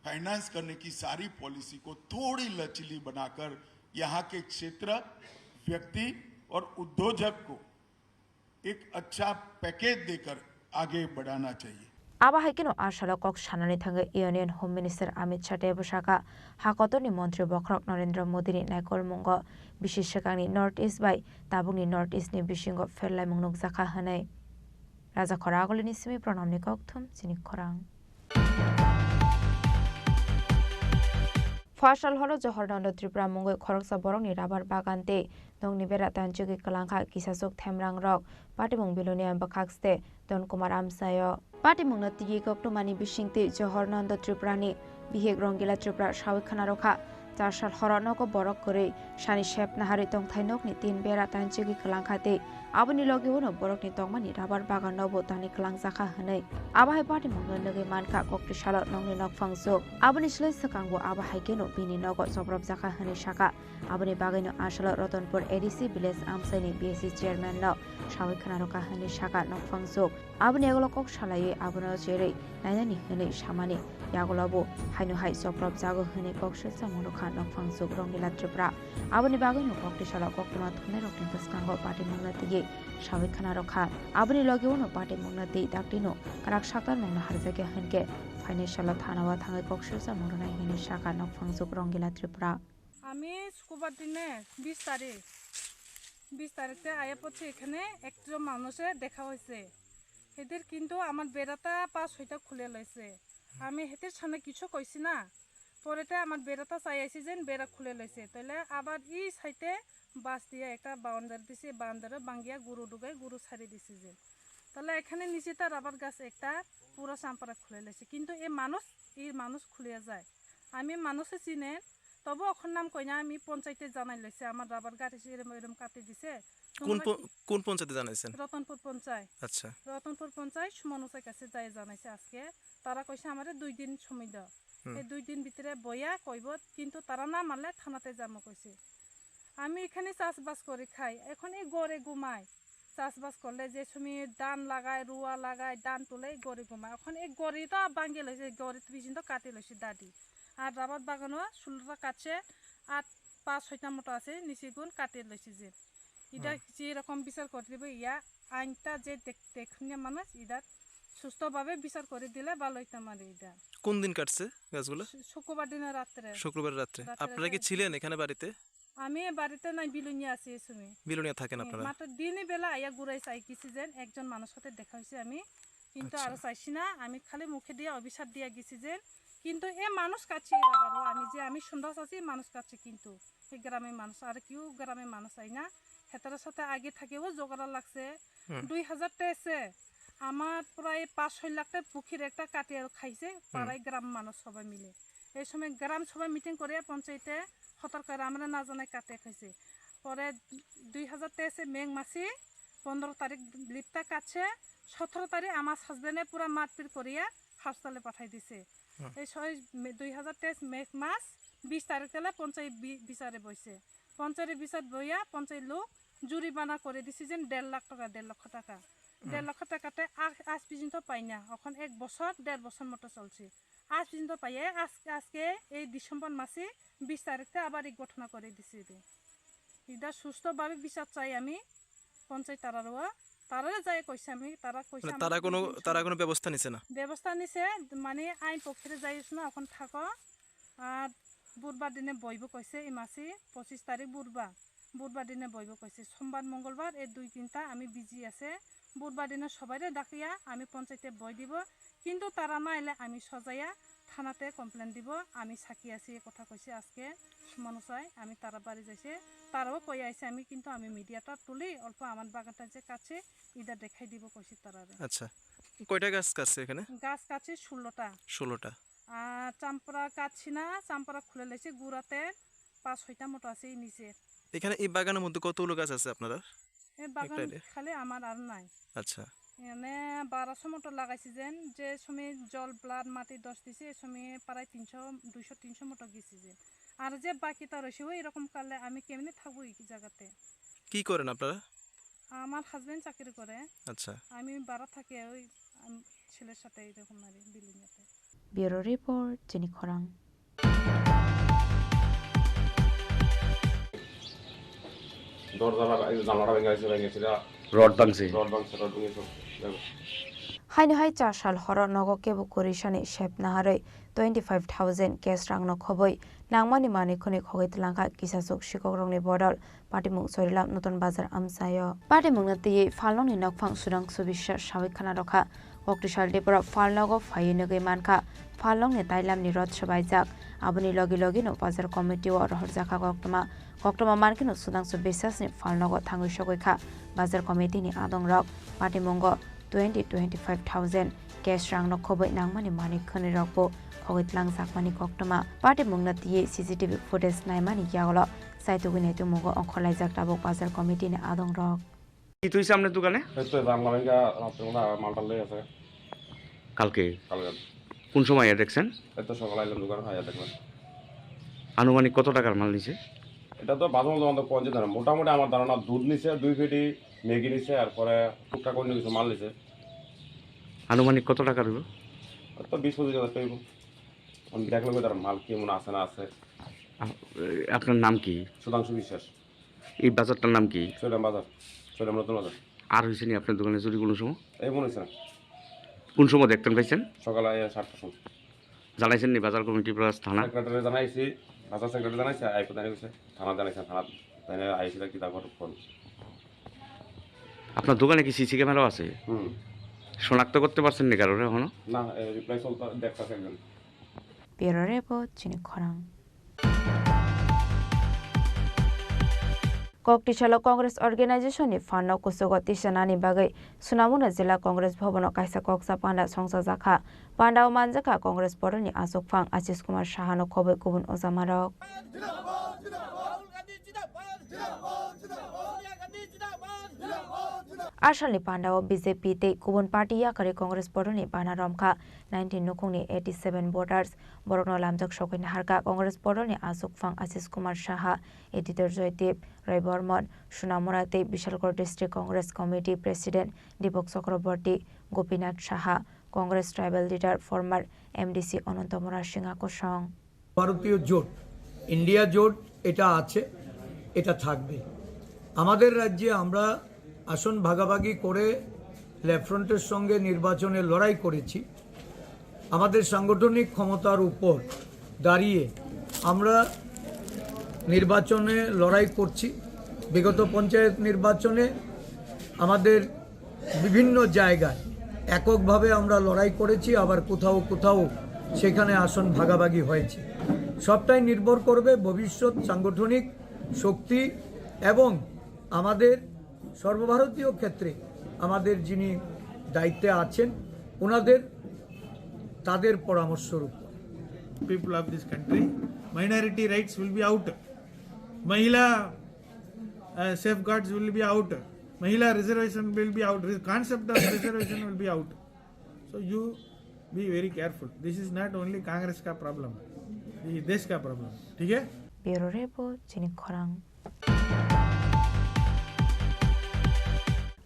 फाइनेंस करने की सारी पॉलिसी को थोड़ी लचीली बनाकर यहाँ के क्षेत्र, व्यक्ति और उद्योजक को एक अच्छा पैकेज देकर आगे बढ़ाना चाहिए। Abo hai kheno a salo kok sanani thangwi Union Home Minister Amit Shah tei bwsakha hakotorni montri bokhorok Narendra Modini naikolmungo bisi swkangni North East bai tabukni North East ni bisingo pherlaimung nukjakha hwnwi. Rajakhor Agulini simi Pranamni kokthum chini khorang. Pha sal horo Johornando Tripura mungwi khoroksa borokni rabar bagan tei nokni bera tanchugwi kwlangkha kisachuk themrangrok. Patimung Bilonia bwkhakste Don Kumar amchaio. Patimungno tigi koktwmani bisingtwi Johornando Tripurani bihik Rongila Tripura sawi khwnarokha. Char sal horo nogo borok kwrwi sani sep naharwi tongthai nokni tin bera tanchigwi kwlangkha tei aboni logi uno borokni tongmani rabar bagan nobo tani kwlangjakha hwnwi abo hai party mungno nugwi mankha kokti salo nokni nokphang juk. Aboni slai swkangbo abo hai kheno bini nogo chopropjakha hwnwi sakha. Aboni bagwino asalo Ratanpur A D C village amchaini B S C chairman no sawi khwnarokha hwnwi sakha nokphang juk. Aboni yagulo kok salaiwi abono cherwi nainani hwnwi samani yagulobo haino hai chopropjago hwnwi kok swijak mungno kha nokphang juk Rongila Tripura. Aboni bagwino kokti salo koktwma thumnairokni bwskango party mungno twiwi sawi khwnarokha. Aboni logi uno party mungno twi daktino kwrak saktar mungno harjakya hwnkhe phainai salo thanao thangwi kok swijak mung rwnai hwnwi sakha nokphang juk Rongila Tripura. আমি শুক্রবার দিনে বিশ তারিখ, বিশ তারিখে আয়া পড়ছে এখানে একজন মানুষে দেখা হয়েছে। এদের কিন্তু আমার বেড়াটা পাঁচ ছয়টা খুলে লইছে। আমি হেদের সামনে কিছু কইছি না। পরেতে আমার বেড়াটা চাই আইছি যে বেড়া খুলে লইছে। তাহলে আবার এই সাইডে বাঁশ দিয়ে একটা বাউন্ডারি দিছে, বাউন্ডারি ভাঙ্গিয়া গরু ঢুকাই গরু ছাড়ি দিছে যে। তাহলে এখানে নিচেটা রাবার গাছ একটা পুরা চাম্পারা খুলে লইছে। কিন্তু এই মানুষ, এই মানুষ খুলিয়া যায়। আমি মানুষে চিনে, তবু এখন নাম কই না, আমি পঞ্চায়েতে জানাই লইছে, আমার রাবার গাছ এসে এরম এরম কাটি দিছে। কোন তোমরা প-, কি কোন পঞ্চায়েতে জানাইছেন? রতনপুর পঞ্চায়েত। আচ্ছা। রতনপুর পঞ্চায়েত সুমন ওসাই কাছে যাই জানাইছে আজকে। তারা কইছে আমারে দুই দিন সময় দাও। হুম। এই দুই দিন ভিতরে বইয়া কইব, কিন্তু তারা না মানলে থানাতে যাবো কইছে। আমি এখানে চাষবাস করে খাই, এখন এই ঘরে ঘুমাই। চাষবাস করলে যে সময় ধান লাগায়, রোয়া লাগায়, ধান তুলে ঘরে ঘুমায়। এখন এই ঘরে তো ভাঙ্গি লইছে, ঘরে তো বিচিন তো কাটি লইছে দাদি। আর রাবার বাগানও ষোলোটা কাটছে, আর পাঁচ ছয়টা মতো আছে, নিচে গুণ কাটি লইছে যে। এটা হুম। যে রকম বিচার করে দিবে, ইয়া আইনটা যে দেখ-, দেখুন না মানুষ, এটা সুস্থভাবে বিচার করে দিলে ভালো হইতে পারে এটা। কোন দিন কাটছে গাছগুলো? শু-, শুক্রবার দিনে রাত্রে। শুক্রবার রাত্রে। রাত্রে আপনারা কি হ্যাঁ। ছিলেন এখানে বাড়িতে? আমি বাড়িতে নাই, বিলুনিয়া আছি এই সময়। বিলুনিয়া থাকেন হুম, আপনারা? মাত্র দিনই বেলা আইয়া ঘুরাই চাই গেছি যেন, একজন মানুষ সাথে দেখা হয়েছে আমি, কিন্তু আচ্ছা। আরো চাইছি না, আমি খালি মুখে দিয়ে অভিশাপ দিয়ে গেছি যেন, কিন্তু এ মানুষ কাছে এরা বারো, আমি যে আমি সন্ধ্যা আছি মানুষ কাছে, কিন্তু এই গ্রামের মানুষ আর কেউ গ্রামের মানুষ আই না, হেতার সাথে আগে থাকেও ঝগড়া লাগছে। হুম। দুই হাজার তেইশে আমার প্রায় পাঁচ ছয় লাখ টাকা পুকুর একটা কাটিয়ে খাইছে হুম। পাড়ায় গ্রাম মানুষ সবাই মিলে। এই সময় গ্রাম সভা মিটিং করে পঞ্চায়েতে হতর করে আমরা না জানাই কাটে খাইছে। পরে দুই হাজার তেইশে মে মাসে পনেরো তারিখ লিপটা কাটছে, সতেরো তারিখ আমার হাজবেন্ডে পুরা মারপিট করিয়া হাসপাতালে পাঠাই দিছে। হুম। এই ছয় মে, দুই হাজার তেইশ মে মাস বিশ তারিখ তাহলে পঞ্চায়েত বি-, বিচারে বইছে। পঞ্চায়েত বিচার বইয়া পঞ্চায়েত লোক জরিমানা করে দিছে যে দেড় লাখ টাকা, দেড় লক্ষ টাকা। হুম। দেড় লক্ষ টাকাতে আ-, আজ পর্যন্ত পাই না। এখন এক বছর, দেড় বছর মতো চলছে। আজ পর্যন্ত পাইয়ে আজ-, আজকে এই ডিসেম্বর মাসে বিশ তারিখে আবার এই ঘটনা করে দিছে রে। এটা সুস্থভাবে বিচার চাই আমি পঞ্চায়েত তারারও, তারারে যাই কইছে আমি, তারা কইছে মানে আমার তারা কোনো, দুই দিন তারা সময় কোনো ব্যবস্থা নিছে না? ব্যবস্থা নিছে, মানে আইন পক্ষে যাই না, এখন থাকো। আর বুধবার দিনে বইব কইছে এই মাসে পঁচিশ তারিখ বুধবার, বুধবার দিনে বইব কইছে। সোমবার, মঙ্গলবার এই দুই দিনটা আমি বিজি আছে। বুধবার দিনে সবাইরে ডাকিয়া আমি পঞ্চায়েতে বই দিব, কিন্তু তারা না এলে আমি সজাইয়া থানাতে কমপ্লেন দিব। আমি সাক্ষী আছি, এই কথা কইছে আজকে সুমন ওসাই, আমি তারা বাড়ি যাইছে, তারাও কই আইছে আমি, কিন্তু আমি মিডিয়াটা তুলি অল্প আমার বাগানটা যে কাছে ইটা দেখাই দিব কইছে তারারে। আচ্ছা, কয়টা গাছ কাটছে এখানে? গাছ কাটছে ষোলোটা। ষোলোটা। আর চাম্পরা কাটছি না, চাম্পরা খুলে লেছে গুড়াতে পাঁচ ছয়টা মতো আছে এই নিচে। এখানে এই বাগানের মধ্যে কতগুলো গাছ আছে আপনারা? এই বাগান একটা idea? খালি আমার আর নাই। আচ্ছা। এনে বারোশো মতো লাগাইছি যেন, যে সময় জল ব্লাড মাটি দশ দিছে, এই সময় প্রায় তিনশো, দুইশো, তিনশো মতো গেছি যেন। আর যে বাকিটা রয়েছে, ওই এরকম কালে আমি কেমনে থাকবো এই জায়গাতে? কি করেন আপনারা? আমার হাজবেন্ড চাকরি করে। আচ্ছা। আমি বাড়া থাকি ওই, আম, ছেলের সাথে এরকম আর কি, বিল্ডিং এতে। Bureau report, Chini Khorang. দরজা লাগা, এই জানলাটা ভেঙে গেছে, ভেঙে গেছে, এটা রড ভাঙছে। রড ভাঙছে, রড ভেঙে সব, দেখো। Haino hai char sal horo nogo kebo kwrwi sani sep naharwi twenty five thousand cash rangno khobwi nangmani manwi khwnwi khogwi twlangkha kisachuk sikokrokni bodol. Patimung Chorilam Nutun Bazar amchaio. Patimungno twiwi phalnokni nokphang Sudhangshu Biswas sawi khna rwkha. Koktisal Tripura phalnogo phaiwi nugwi mankha, phalnokni tailamni rot swbaijak. Aboni logi logino bazar committee-o rohorjakha koktwma. Koktwma mankhe no Sudhangshu Biswasni phalnogo thangwi sogwi kha. Bazar committee-ni adongrok patimungo twenty, twenty five thousand cash rangno khobwi nangmani manwi khwnwi rokbo khogwi tlangjakmani koktwma. Party mungno twiwi C C T V footage naimani yagulo saitugwi naitukmungo ongkhorlaijak tabuk bazar committee ni adongrok. কি তুই সামনে দোকানে? এই তো জানলাম, এটা রাত্রেবেলা মালটা লই আছে। কালকে? কালকে। কোন সময় দেখছেন? এই তো সকালে আইলাম দোকানে, আইয়া দেখলাম। আনুমানিক কত টাকার মাল নিছে? এটা তো বাজার মধ্যে আমাদের পৌঁছে দেয় না। মোটামুটি আমার ধারণা দুধ নিছে, দুই পেটি ম্যাগি নিছে, আর পরে টুকটাক অন্য কিছু মাল নিছে। আনুমানিক কত টাকা হইব? তো বিশ পঁচিশ হাজার টাকা হইব। আমি দেখলাম যে তার মাল কেমন আছে না আছে। আ-, এ, আপনার নাম কি? সুধাংশু বিশ্বাস। এই বাজারটার নাম কি? সৈরাম বাজার, সৈরাম নতুন বাজার। আর হয়েছে নি আপনার দোকানে চুরি কোনো সময়? এই মনে হচ্ছে না। কোন সময় দেখতেন পাইছেন? সকালে এই সাতটার সময়। জানাইছেন নি বাজার কমিটি প্লাস থানা? সেক্রেটারি জানাইছি, বাজার সেক্রেটারি জানাইছে, আইপি জানাইছে, থানা জানাইছে, থানা জানাই আইসি কি তারপর ফোন। আপনার দোকানে কি সিসি ক্যামেরা আছে? হুম। শনাক্ত করতে পারছেন নি কারোর এখনো? না, রিপ্লাই চলতে দেখতেছে একজন। Bureau Report, Chini Khorang. Koktisalo Congress Organization ni phanno kuchugo tisanani bagwi Sunamura Jila Congress Bhavan o kaisa koksa panda songchajakha. Panda o manjakha Congress bodol ni achukphang Ashish Kumar Saha no khobwi kubun ojamarok. Asalni panda o B J P tei kubun party yakarwi Congress bodol ni bana romkha. Nineteen nukhungni eighty seven voters borokno lamjak sogwi naharkha. Congress bodolni achukphang Ashish Kumar Saha, editor Joydeep Roy Bormon, Sunamura tei Bishalgarh District Congress Committee President Deepak Chakraborty, Gopinath Saha, Congress tribal leader former M D C Ananta Murasingha kosong. ভারতীয় জোট, ইন্ডিয়া জোট এটা আছে, এটা থাকবে। আমাদের রাজ্যে আমরা আসন ভাগাভাগি করে লেফট ফ্রন্টের সঙ্গে নির্বাচনে লড়াই করেছি। আমাদের সাংগঠনিক ক্ষমতার উপর দাঁড়িয়ে আমরা নির্বাচনে লড়াই করছি। বিগত পঞ্চায়েত নির্বাচনে আমাদের বিভিন্ন জায়গায় এককভাবে আমরা লড়াই করেছি, আবার কোথাও কোথাও সেখানে আসন ভাগাভাগি হয়েছে। সবটাই নির্ভর করবে ভবিষ্যৎ সাংগঠনিক শক্তি এবং আমাদের সর্বভারতীয় ক্ষেত্রে আমাদের যিনি দায়িত্বে আছেন, ওনাদের, তাদের পরামর্শর উপর। People of this country, minority rights will be out. Mahila, uh, safeguards will be out. Mahila reservation will be out. Re-, concept of reservation will be out. So you be very careful. This is not only Congress ka problem. This is desh ka problem. ठीक है? Bureau Report, Chini Khorang.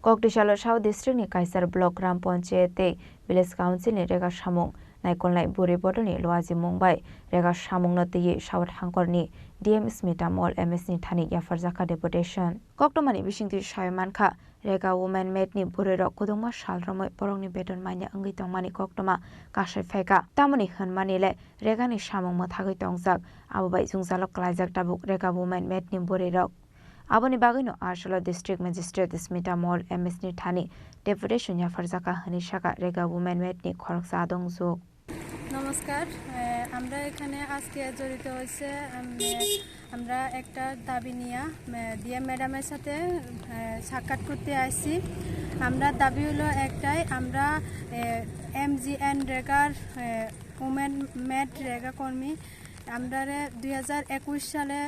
Koktisalo South District ni Kaisar Block Gram Panchayat tei Village Council ni rega samung naikolnai bwrwi bodol ni luaji mung bai rega samung no twiwi South Hangkor ni D M Smita Mall M S ni thani yapharjakha deputation. Koktwma ni bisingtwi sai mankha, rega women meet ni bwrwi rok kwdwngma sal romwi borok ni beton manya wngwi tongmani koktwma kasai phaikha. Tamoni hwnmani le rega ni samung mwthagwi tongjak, abo bai jwngjalo klaijak tabuk rega women meet ni bwrwi rok. Aboni bagwino Asolo District Magistrate Smita Mall M S ni thani deputation yapharjakha hwnwi sakha rega women meet ni khoroksa adongjwk. নমস্কার। আহ, আমরা এখানে আজকে জড়িত হয়েছে, আম, আমরা একটা দাবি নিয়ে, আহ, ডিএম ম্যাডামের সাথে, আহ, সাক্ষাৎ করতে আসছি। আমরা দাবি হলো একটাই, আমরা, আহ, এমজিএনরেগার, আহ, উমেন মেট রেগা কর্মী, আমরারে দুই হাজার একুশ সালে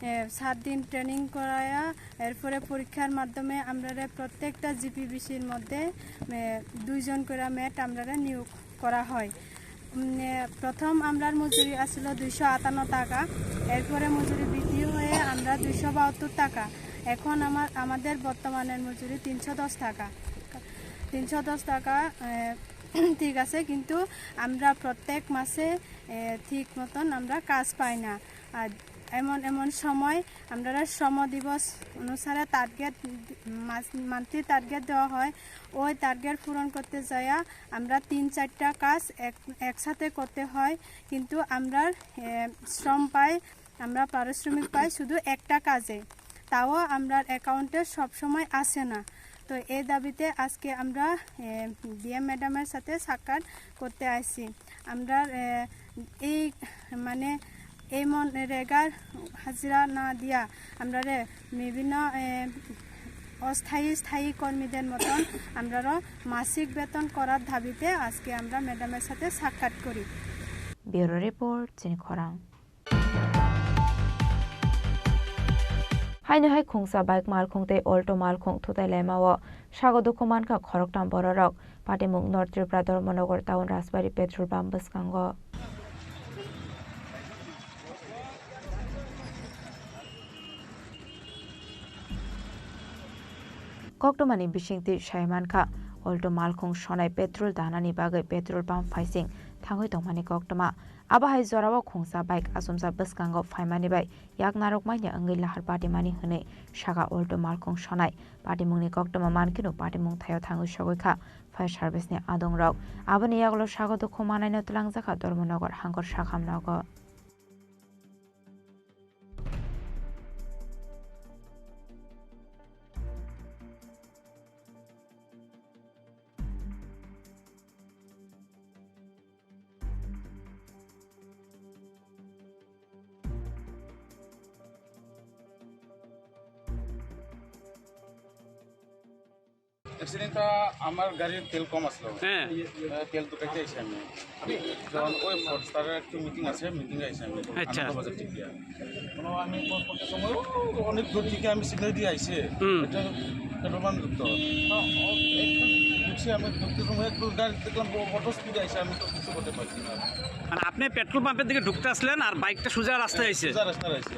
এ, সাত দিন ট্রেনিং করায়া, এরপরে পরীক্ষার মাধ্যমে আমরারে প্রত্যেকটা জিপিবিসির মধ্যে, এ, দুইজন করে মেট আমরারে নিয়োগ করা হয়। উম, এ, প্রথম আমরার মজুরি আসিল দুইশো আটান্ন টাকা, এরপরে মজুরি বৃদ্ধি হয়ে আমরা দুইশো বাহাত্তর টাকা। এখন আমার, আমাদের বর্তমানের মজুরি তিনশো দশ টাকা। তিনশো দশ টাকা, এ, ঠিক আছে, কিন্তু আমরা প্রত্যেক মাসে, এ, ঠিক মতন আমরা কাজ পাই না। আর এমন এমন সময় আমরা শ্রম দিবস অনুসারে টার্গেট, মাস-, মান্থলি টার্গেট দেওয়া হয়। ওই টার্গেট পূরণ করতে যাইয়া আমরা তিন চারটা কাজ এক-, একসাথে করতে হয়, কিন্তু আমরা, এ, শ্রম পাই, আমরা পারিশ্রমিক পাই শুধু একটা কাজে, তাও আমরার অ্যাকাউন্টে সবসময় আসে না। তো এই দাবিতে আজকে আমরা, এ, ডিএম ম্যাডামের সাথে সাক্ষাৎ করতে আইছি। আমরা, এ, এই, মানে, এই মন-, রেগার হাজিরা না দিয়া আমরারে বিভিন্ন, এ, অস্থায়ী স্থায়ী কর্মীদের মতন আমরারও মাসিক বেতন করার দাবিতে আজকে আমরা ম্যাডামের সাথে সাক্ষাৎ করি। Bureau Report, Chini Khorang. Haino hai khungsa bike malkhung tei Alto malkhung thutai laima o sago dukhu mankha khoroktham bororok. Patimung North Tripura Dharmanagar Town Rajbari petrol pump bwskango. Koktwmani bisingtwi sai mankha, Alto malkhung sonai petrol danani bagwi petrol pump phaising thangwi tongmani koktwma. Abo hai jorao khungsa bike achomsa bwskango phaimani bai yak narwkmani wngwi lahar patimani hwnwi saka Alto malkhung sonai. Patimungni koktwma mankheno patimung thaio thangwi sogwi kha fire service ni adongrok. Aboni yagulo sago dukhu manaino twlangjakha Dharmanagar Hangkor Sakham nogo. অ্যাক্সিডেন্টটা আমার গাড়ির তেল কম আসলো। হ্যাঁ। আহ, তেল ঢুকাইতে আইছি আমি। যখন ওই ফোর্ড স্টারের একটু মিটিং আছে, মিটিং এ আইছি আমি। আচ্ছা। আনন্দ বাজার টিকিয়া। কোনো আমি ফোন করতে সময় অনেক দূর থেকে আমি সিগন্যাল দিয়ে আইছি। হুম। এটা পেট্রোল পাম্প ঢুকতো। ও, ও, একটু ঢুকছি আমি, ঢুকতে সময় একটু গাড়ি দেখলাম ও-, অটো স্পিডে আইছে, আমি তো কিছু করতে পারছি না। মানে আপনি পেট্রোল পাম্পের দিকে ঢুকতে আসলেন আর বাইকটা সোজা রাস্তায় আইছে? সোজা রাস্তায় আইছে।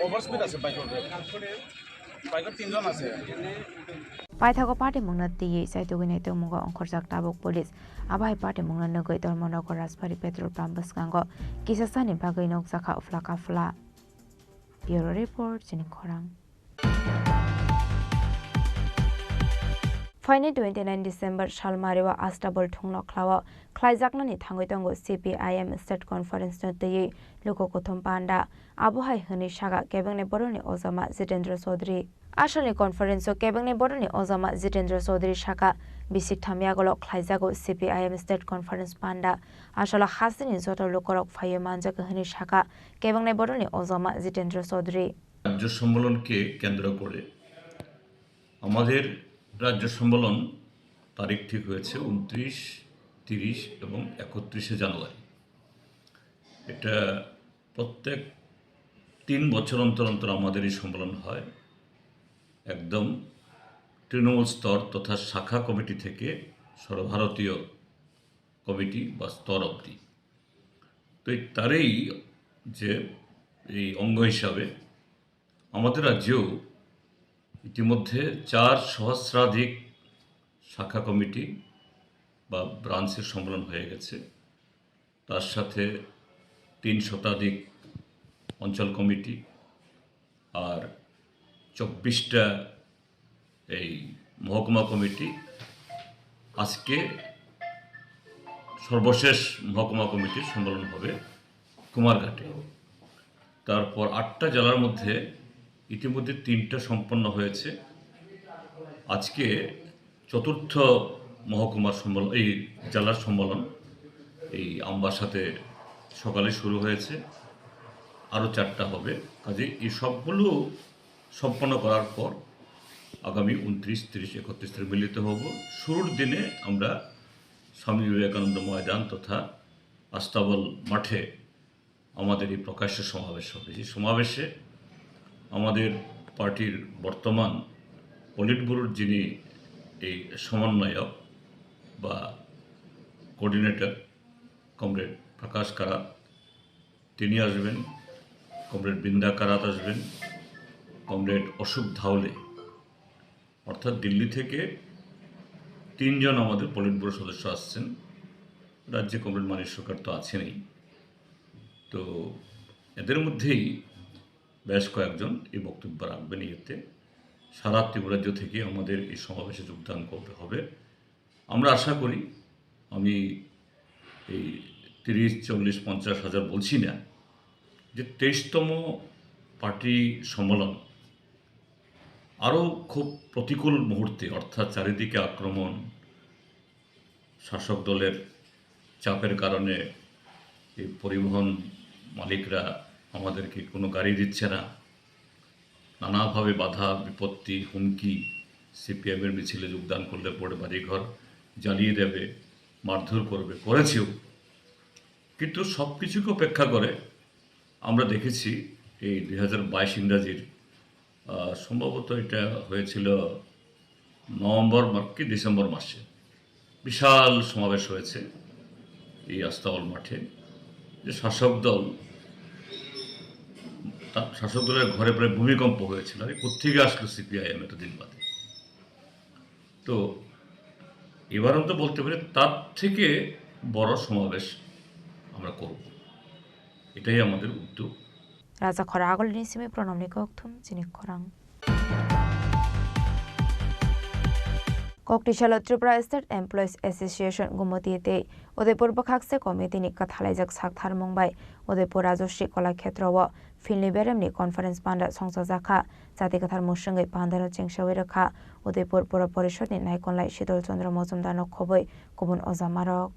ওভার স্পিড আছে বাইকের। বাইকের তিনজন আছে। Paithago patimungno twiwi chaitugwi naitukmungo ongkhorjak tabuk police. Abo hai patimungno nugwi Dharmanagar Rajbari petrol pump bwskango kisa sani bagwi nukjakha uphla kaphla. Bureau Report, Chini Khorang. Phaini twenty nine December salmario Astabal thungno khlao khlaijaknani thangwi tongo C P I M State Conference no twiwi luku kuthum panda. Abo hai hwnwi saka kebengni borokni ojama Jitendra Chaudhary. Asalni conference o kebengni borokni ojama Jitendra Chaudhary saka, bisik tham yagulo khlaijago C P I M State Conference panda. Asalo hasteni joto lukurok phaiwi manjago hwnwi saka kebengni borokni ojama Jitendra Chaudhary. রাজ্য সম্মেলনকে কেন্দ্র করে আমাদের রাজ্য সম্মেলন তারিখ ঠিক হয়েছে ঊনত্রিশ, তিরিশ এবং একত্রিশে জানুয়ারি। এটা প্রত্যেক তিন বছর অন্তর অন্তর আমাদের এই সম্মেলন হয়। একদম তৃণমূল স্তর তথা শাখা কমিটি থেকে সর্বভারতীয় কমিটি বা স্তর অবধি। তো এই তারই যে এই অঙ্গ হিসাবে আমাদের রাজ্যেও ইতিমধ্যে চার সহস্রাধিক শাখা কমিটি বা ব্রাঞ্চের সম্মেলন হয়ে গেছে। তার সাথে তিন শতাধিক অঞ্চল কমিটি আর চব্বিশটা এই মহকুমা কমিটি। আজকে সর্বশেষ মহকুমা কমিটির সম্মেলন হবে কুমারঘাটে। তারপর আটটা জেলার মধ্যে ইতিমধ্যে তিনটা সম্পন্ন হয়েছে। আজকে চতুর্থ মহকুমার সম্মেলন, এই জেলার সম্মেলন এই আমবাসাতে সকালে শুরু হয়েছে, আরও চারটা হবে। কাজে এই সবগুলো সম্পন্ন করার পর আগামী ঊনত্রিশ, তিরিশ, একত্রিশ তারিখ মিলিত হব। শুরুর দিনে আমরা স্বামী বিবেকানন্দ ময়দান তথা আস্তাবল মাঠে আমাদের এই প্রকাশ্য সমাবেশ হবে। যে সমাবেশে আমাদের পার্টির বর্তমান পলিট ব্যুরোর যিনি এই সমন্বয়ক বা কোঅর্ডিনেটর, কমরেড প্রকাশ কারাত, তিনি আসবেন, কমরেড বৃন্দা কারাত আসবেন, কমরেড অশোক ধাওলে, অর্থাৎ দিল্লি থেকে তিনজন আমাদের পলিট ব্যুরো সদস্য আসছেন। রাজ্যে কমরেড মানিক সরকার তো আছেনই, তো এদের মধ্যেই বেশ কয়েকজন এই বক্তব্য রাখবেন। ইয়েতে সারা ত্রিপুরাজ্য থেকে আমাদের এই সমাবেশে যোগদান করতে হবে। আমরা আশা করি, আমি এই তিরিশ, চল্লিশ, পঞ্চাশ হাজার বলছি না, যে তেইশতম পার্টি সম্মেলন আরও খুব প্রতিকূল মুহূর্তে, অর্থাৎ চারিদিকে আক্রমণ, শাসক দলের চাপের কারণে এই পরিবহন মালিকরা আমাদেরকে কোনো গাড়ি দিচ্ছে না, নানাভাবে বাধা বিপত্তি, হুমকি, সিপিএমের মিছিলে যোগদান করলে পরে বাড়িঘর জ্বালিয়ে দেবে, মারধর করবে, করেছেও। কিন্তু সব কিছুকে উপেক্ষা করে আমরা দেখেছি এই দুই হাজার বাইশ ইংরাজির, আহ, সম্ভবত এটা হয়েছিল নভেম্বর মা-, কি ডিসেম্বর মাসে বিশাল সমাবেশ হয়েছে এই আস্তাবল মাঠে, যে শাসক দল, তা-, শাসক দলের ঘরে প্রায় ভূমিকম্প হয়েছিল। আরে, কোত্থেকে আসলো সিপিআইএম এতদিন বাদে? তো এবার অন্তত বলতে পারি, তার থেকে বড় সমাবেশ আমরা করব, এটাই আমাদের উদ্যোগ। Raja khoro agulini simi pronomni kokthum chini khorang. Koktisalo Tripura State Employees Association Gumoti tei Udaipur bwkhakse committee ni kwthalaijak saktharmung bai Udaipur Rajasri Kalakshetra o Philni beremni conference panda songchajakha. Jati kwthar mwswngwi pandano chengsawi rwkha Udaipur Pura Porishadni naikolnai Shidol Chandra Mojumdarno khobwi kubun ojamarok.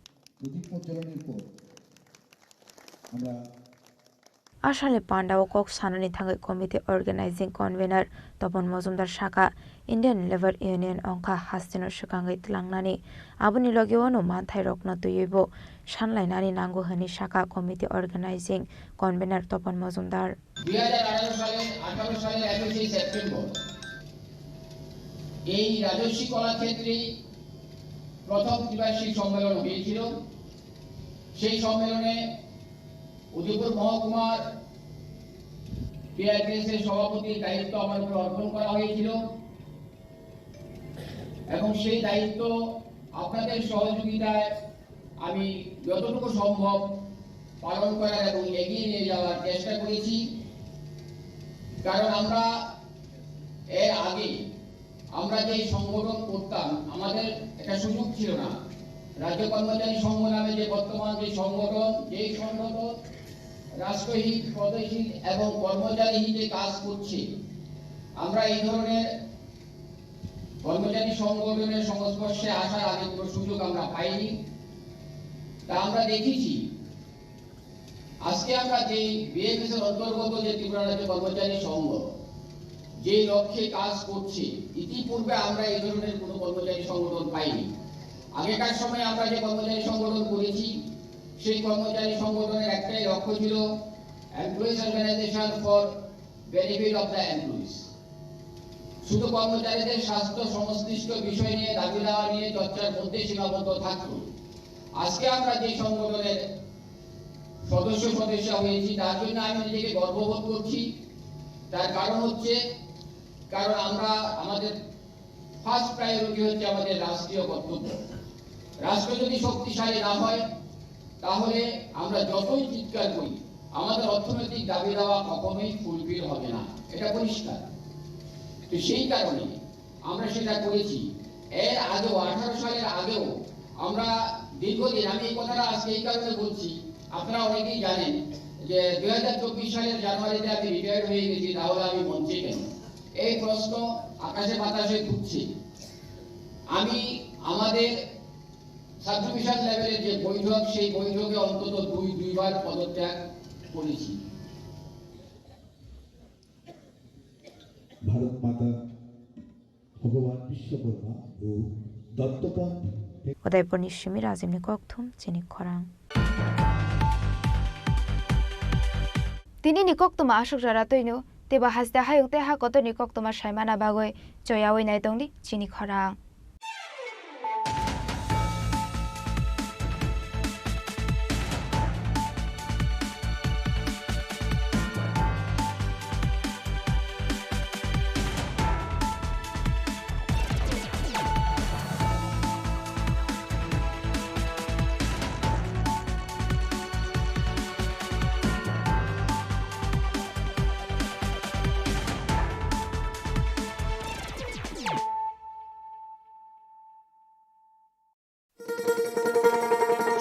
Asalni pandao kok sanani thangwi committee organizing convener Topon Mojumdar saka, Indian Labour Union wngkha hasteno swkangwi tlangnani, aboni logewano manthairokno twiwibo sanlainani nango hwnwi saka committee organizing convener Topon Mojumdar. দুই হাজার আঠারো সালের আঠারো সালের একুশে সেপ্টেম্বর এই রাজস্বী কলাক্ষেত্রে প্রথম ত্রিবার্ষিক সম্মেলন হয়েছিল। সেই সম্মেলনে উদয়পুর মহকুমার পিআইটিএস এর সভাপতির দায়িত্ব আমার উপর অর্পণ করা হয়েছিল এবং সেই দায়িত্ব আপনাদের সহযোগিতায় আমি যতটুকু সম্ভব পালন করার এবং এগিয়ে নিয়ে যাওয়ার চেষ্টা করেছি। কারণ আমরা এর আগে আমরা যে সংগঠন করতাম, আমাদের একটা সুযোগ ছিল না। রাজ্য কর্মচারী সংঘ নামে যে বর্তমান যে সংগঠন, যেই সংগঠন রাষ্ট্রহিত, প্রদেশহিত এবং কর্মচারী হিতে কাজ করছে, আমরা এই ধরনের কর্মচারী সংগঠনের সংস্পর্শে আসার আগে কোনো সুযোগ আমরা পাইনি। তা আমরা দেখেছি, আজকে আমরা যে বিএফএস এর অন্তর্গত যে ত্রিপুরা রাজ্য কর্মচারী সংঘ যে লক্ষ্যে কাজ করছে, ইতিপূর্বে আমরা এই ধরনের কোনো কর্মচারী সংগঠন পাইনি। আগেকার সময় আমরা যে কর্মচারী সংগঠন করেছি, সেই কর্মচারী সংগঠনের একটাই লক্ষ্য ছিল Employees Organization for Benefit of the Employees। শুধু কর্মচারীদের স্বাস্থ্য সংশ্লিষ্ট বিষয় নিয়ে দাবি দাওয়া নিয়ে চর্চার মধ্যে সীমাবদ্ধ থাকত। আজকে আমরা যে সংগঠনের সদস্য সদস্য হয়েছি, তার জন্য আমি নিজেকে গর্ববোধ করছি। তার কারণ হচ্ছে, কারণ আমরা, আমাদের ফার্স্ট প্রায়োরিটি হচ্ছে আমাদের রাষ্ট্রীয় কর্তব্য। রাষ্ট্র যদি শক্তিশালী না হয়, তাহলে আমরা যতই চিৎকার করি, আমাদের অর্থনৈতিক দাবি দাওয়া কখনোই ফুলফিল হবে না, এটা পরিষ্কার। তো সেই কারণে আমরা সেটা করেছি। এর আগেও, আঠারো সালের আগেও আমরা দীর্ঘদিন, আমি এই কথাটা আজকে এই কারণে বলছি, আপনারা অনেকেই জানেন যে দুই হাজার চব্বিশ সালের জানুয়ারিতে আমি রিটায়ার্ড হয়ে গেছি, তাহলে আমি মঞ্চে কেন? এই প্রশ্ন আকাশে বাতাসে ঘুরছে। আমি আমাদের সাবডিভিশন লেভেলের যে বৈঠক, সেই বৈঠকে অন্তত দুই, দুইবার পদত্যাগ করেছি। ভারত মাতা, ভগবান বিশ্বকর্মা ও দত্তপন্থ Udaipurni simi Rajimni kokthum chini khorang. Tinini koktwma aswk jora twino teibo haste hayung tei ha kotorni koktwma saimana bagwi choyawi naitongdi chini khorang.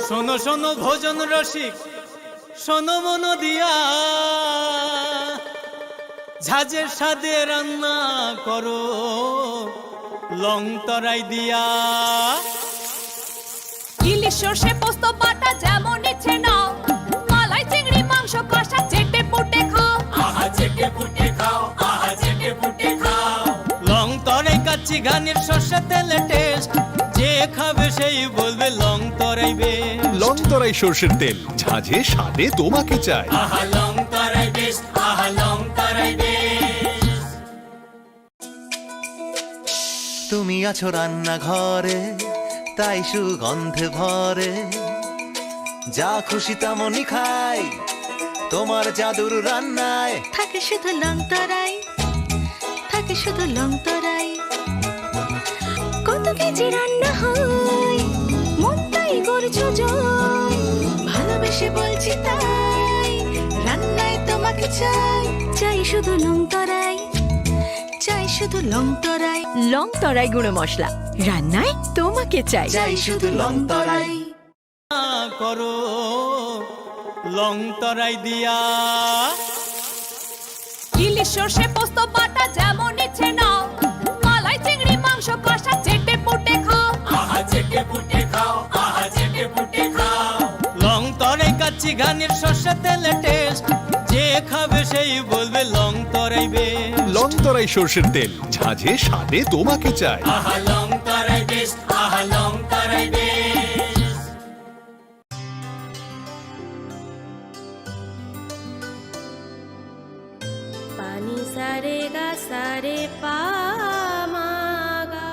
শোনো শোনো ভজন রসিক, শোনো মন দিয়া, ঝাঁঝের স্বাদে রান্না করো লং তরাই দিয়া। ইলিশ সর্ষে পোস্ত বাটা যেমন ইচ্ছে নাও, মালাই চিংড়ি মাংস কষা চেটে পুটে খাও। আহা চেটে পুটে খাও, আহা চেটে পুটে খাও। লং তরাই কাচ্চি ঘানির সর্ষে তেলে টেস্ট, যে খাবে সেই বলবে লং তরাই বেশ। লং তরাই সর্ষের তেল, ঝাঁঝে স্বাদে তোমাকে চাই। আহা লং তরাই বেশ, আহা লং তরাই বেশ। তুমি আছো রান্নাঘরে, তাই সুগন্ধে ভরে। যা খুশি তেমনই খাই, তোমার জাদুর রান্নায়। থাকে শুধু লং তরাই, থাকে শুধু লং তরাই। কত কেজি রান্না হয়, মন তাই করছো জয়। ভালোবেসে বলছি তাই, রান্নায় তোমাকে চাই। চাই শুধু লং তরাই, চাই শুধু লং তরাই। লং তরাই গুঁড়ো মশলা, রান্নায় তোমাকে চাই। চাই শুধু লং তরাই। করো লং তরাই দিয়া। ইলিশ সর্ষে পোস্ত বাটা যেমন ইচ্ছে নাও, মালাই চিংড়ি মাংস কষা চেটে পুটে খাও। আহা চেটে পুটে খাও, আহা চেটে পুটে খাও। লং তরাই কাচ্চি ঘানির সর্ষে তেলে টেস্ট, যে খাবে সেই বলবে লং তরাই বেশ। লং তরাই সর্ষের তেল, ঝাঁঝে স্বাদে তোমাকে চাই। আহা লং তরাই বেশ, আহা লং তরাই বেশ। Pani sa re ga sa re pa ma ga.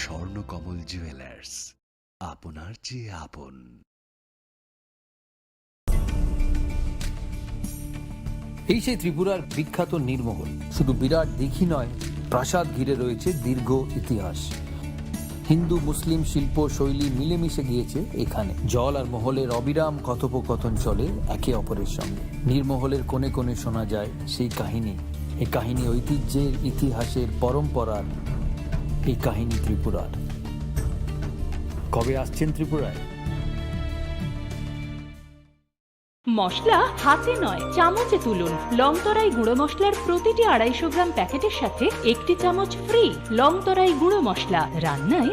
Swarnakamal jewellers, আপনার চেয়ে আপন। এই সেই ত্রিপুরার বিখ্যাত নীরমহল। শুধু বিরাট দিঘি নয়, প্রাসাদ ঘিরে রয়েছে দীর্ঘ ইতিহাস। হিন্দু মুসলিম শিল্প শৈলী মিলেমিশে গিয়েছে এখানে। জল আর মহলের অবিরাম কথোপকথন চলে একে অপরের সঙ্গে। নীরমহলের কোণে কোণে শোনা যায় সেই কাহিনী। এই কাহিনী ঐতিহ্যের, ইতিহাসের, পরম্পরার। এই কাহিনী ত্রিপুরার। কবে আসছেন ত্রিপুরায়? মশলা হাতে নয়, চামচে তুলুন। লংতরাই গুঁড়ো মশলার প্রতিটি আড়াইশো গ্রাম প্যাকেটের সাথে একটি চামচ ফ্রি। লংতরাই গুঁড়ো মশলা, রান্নায়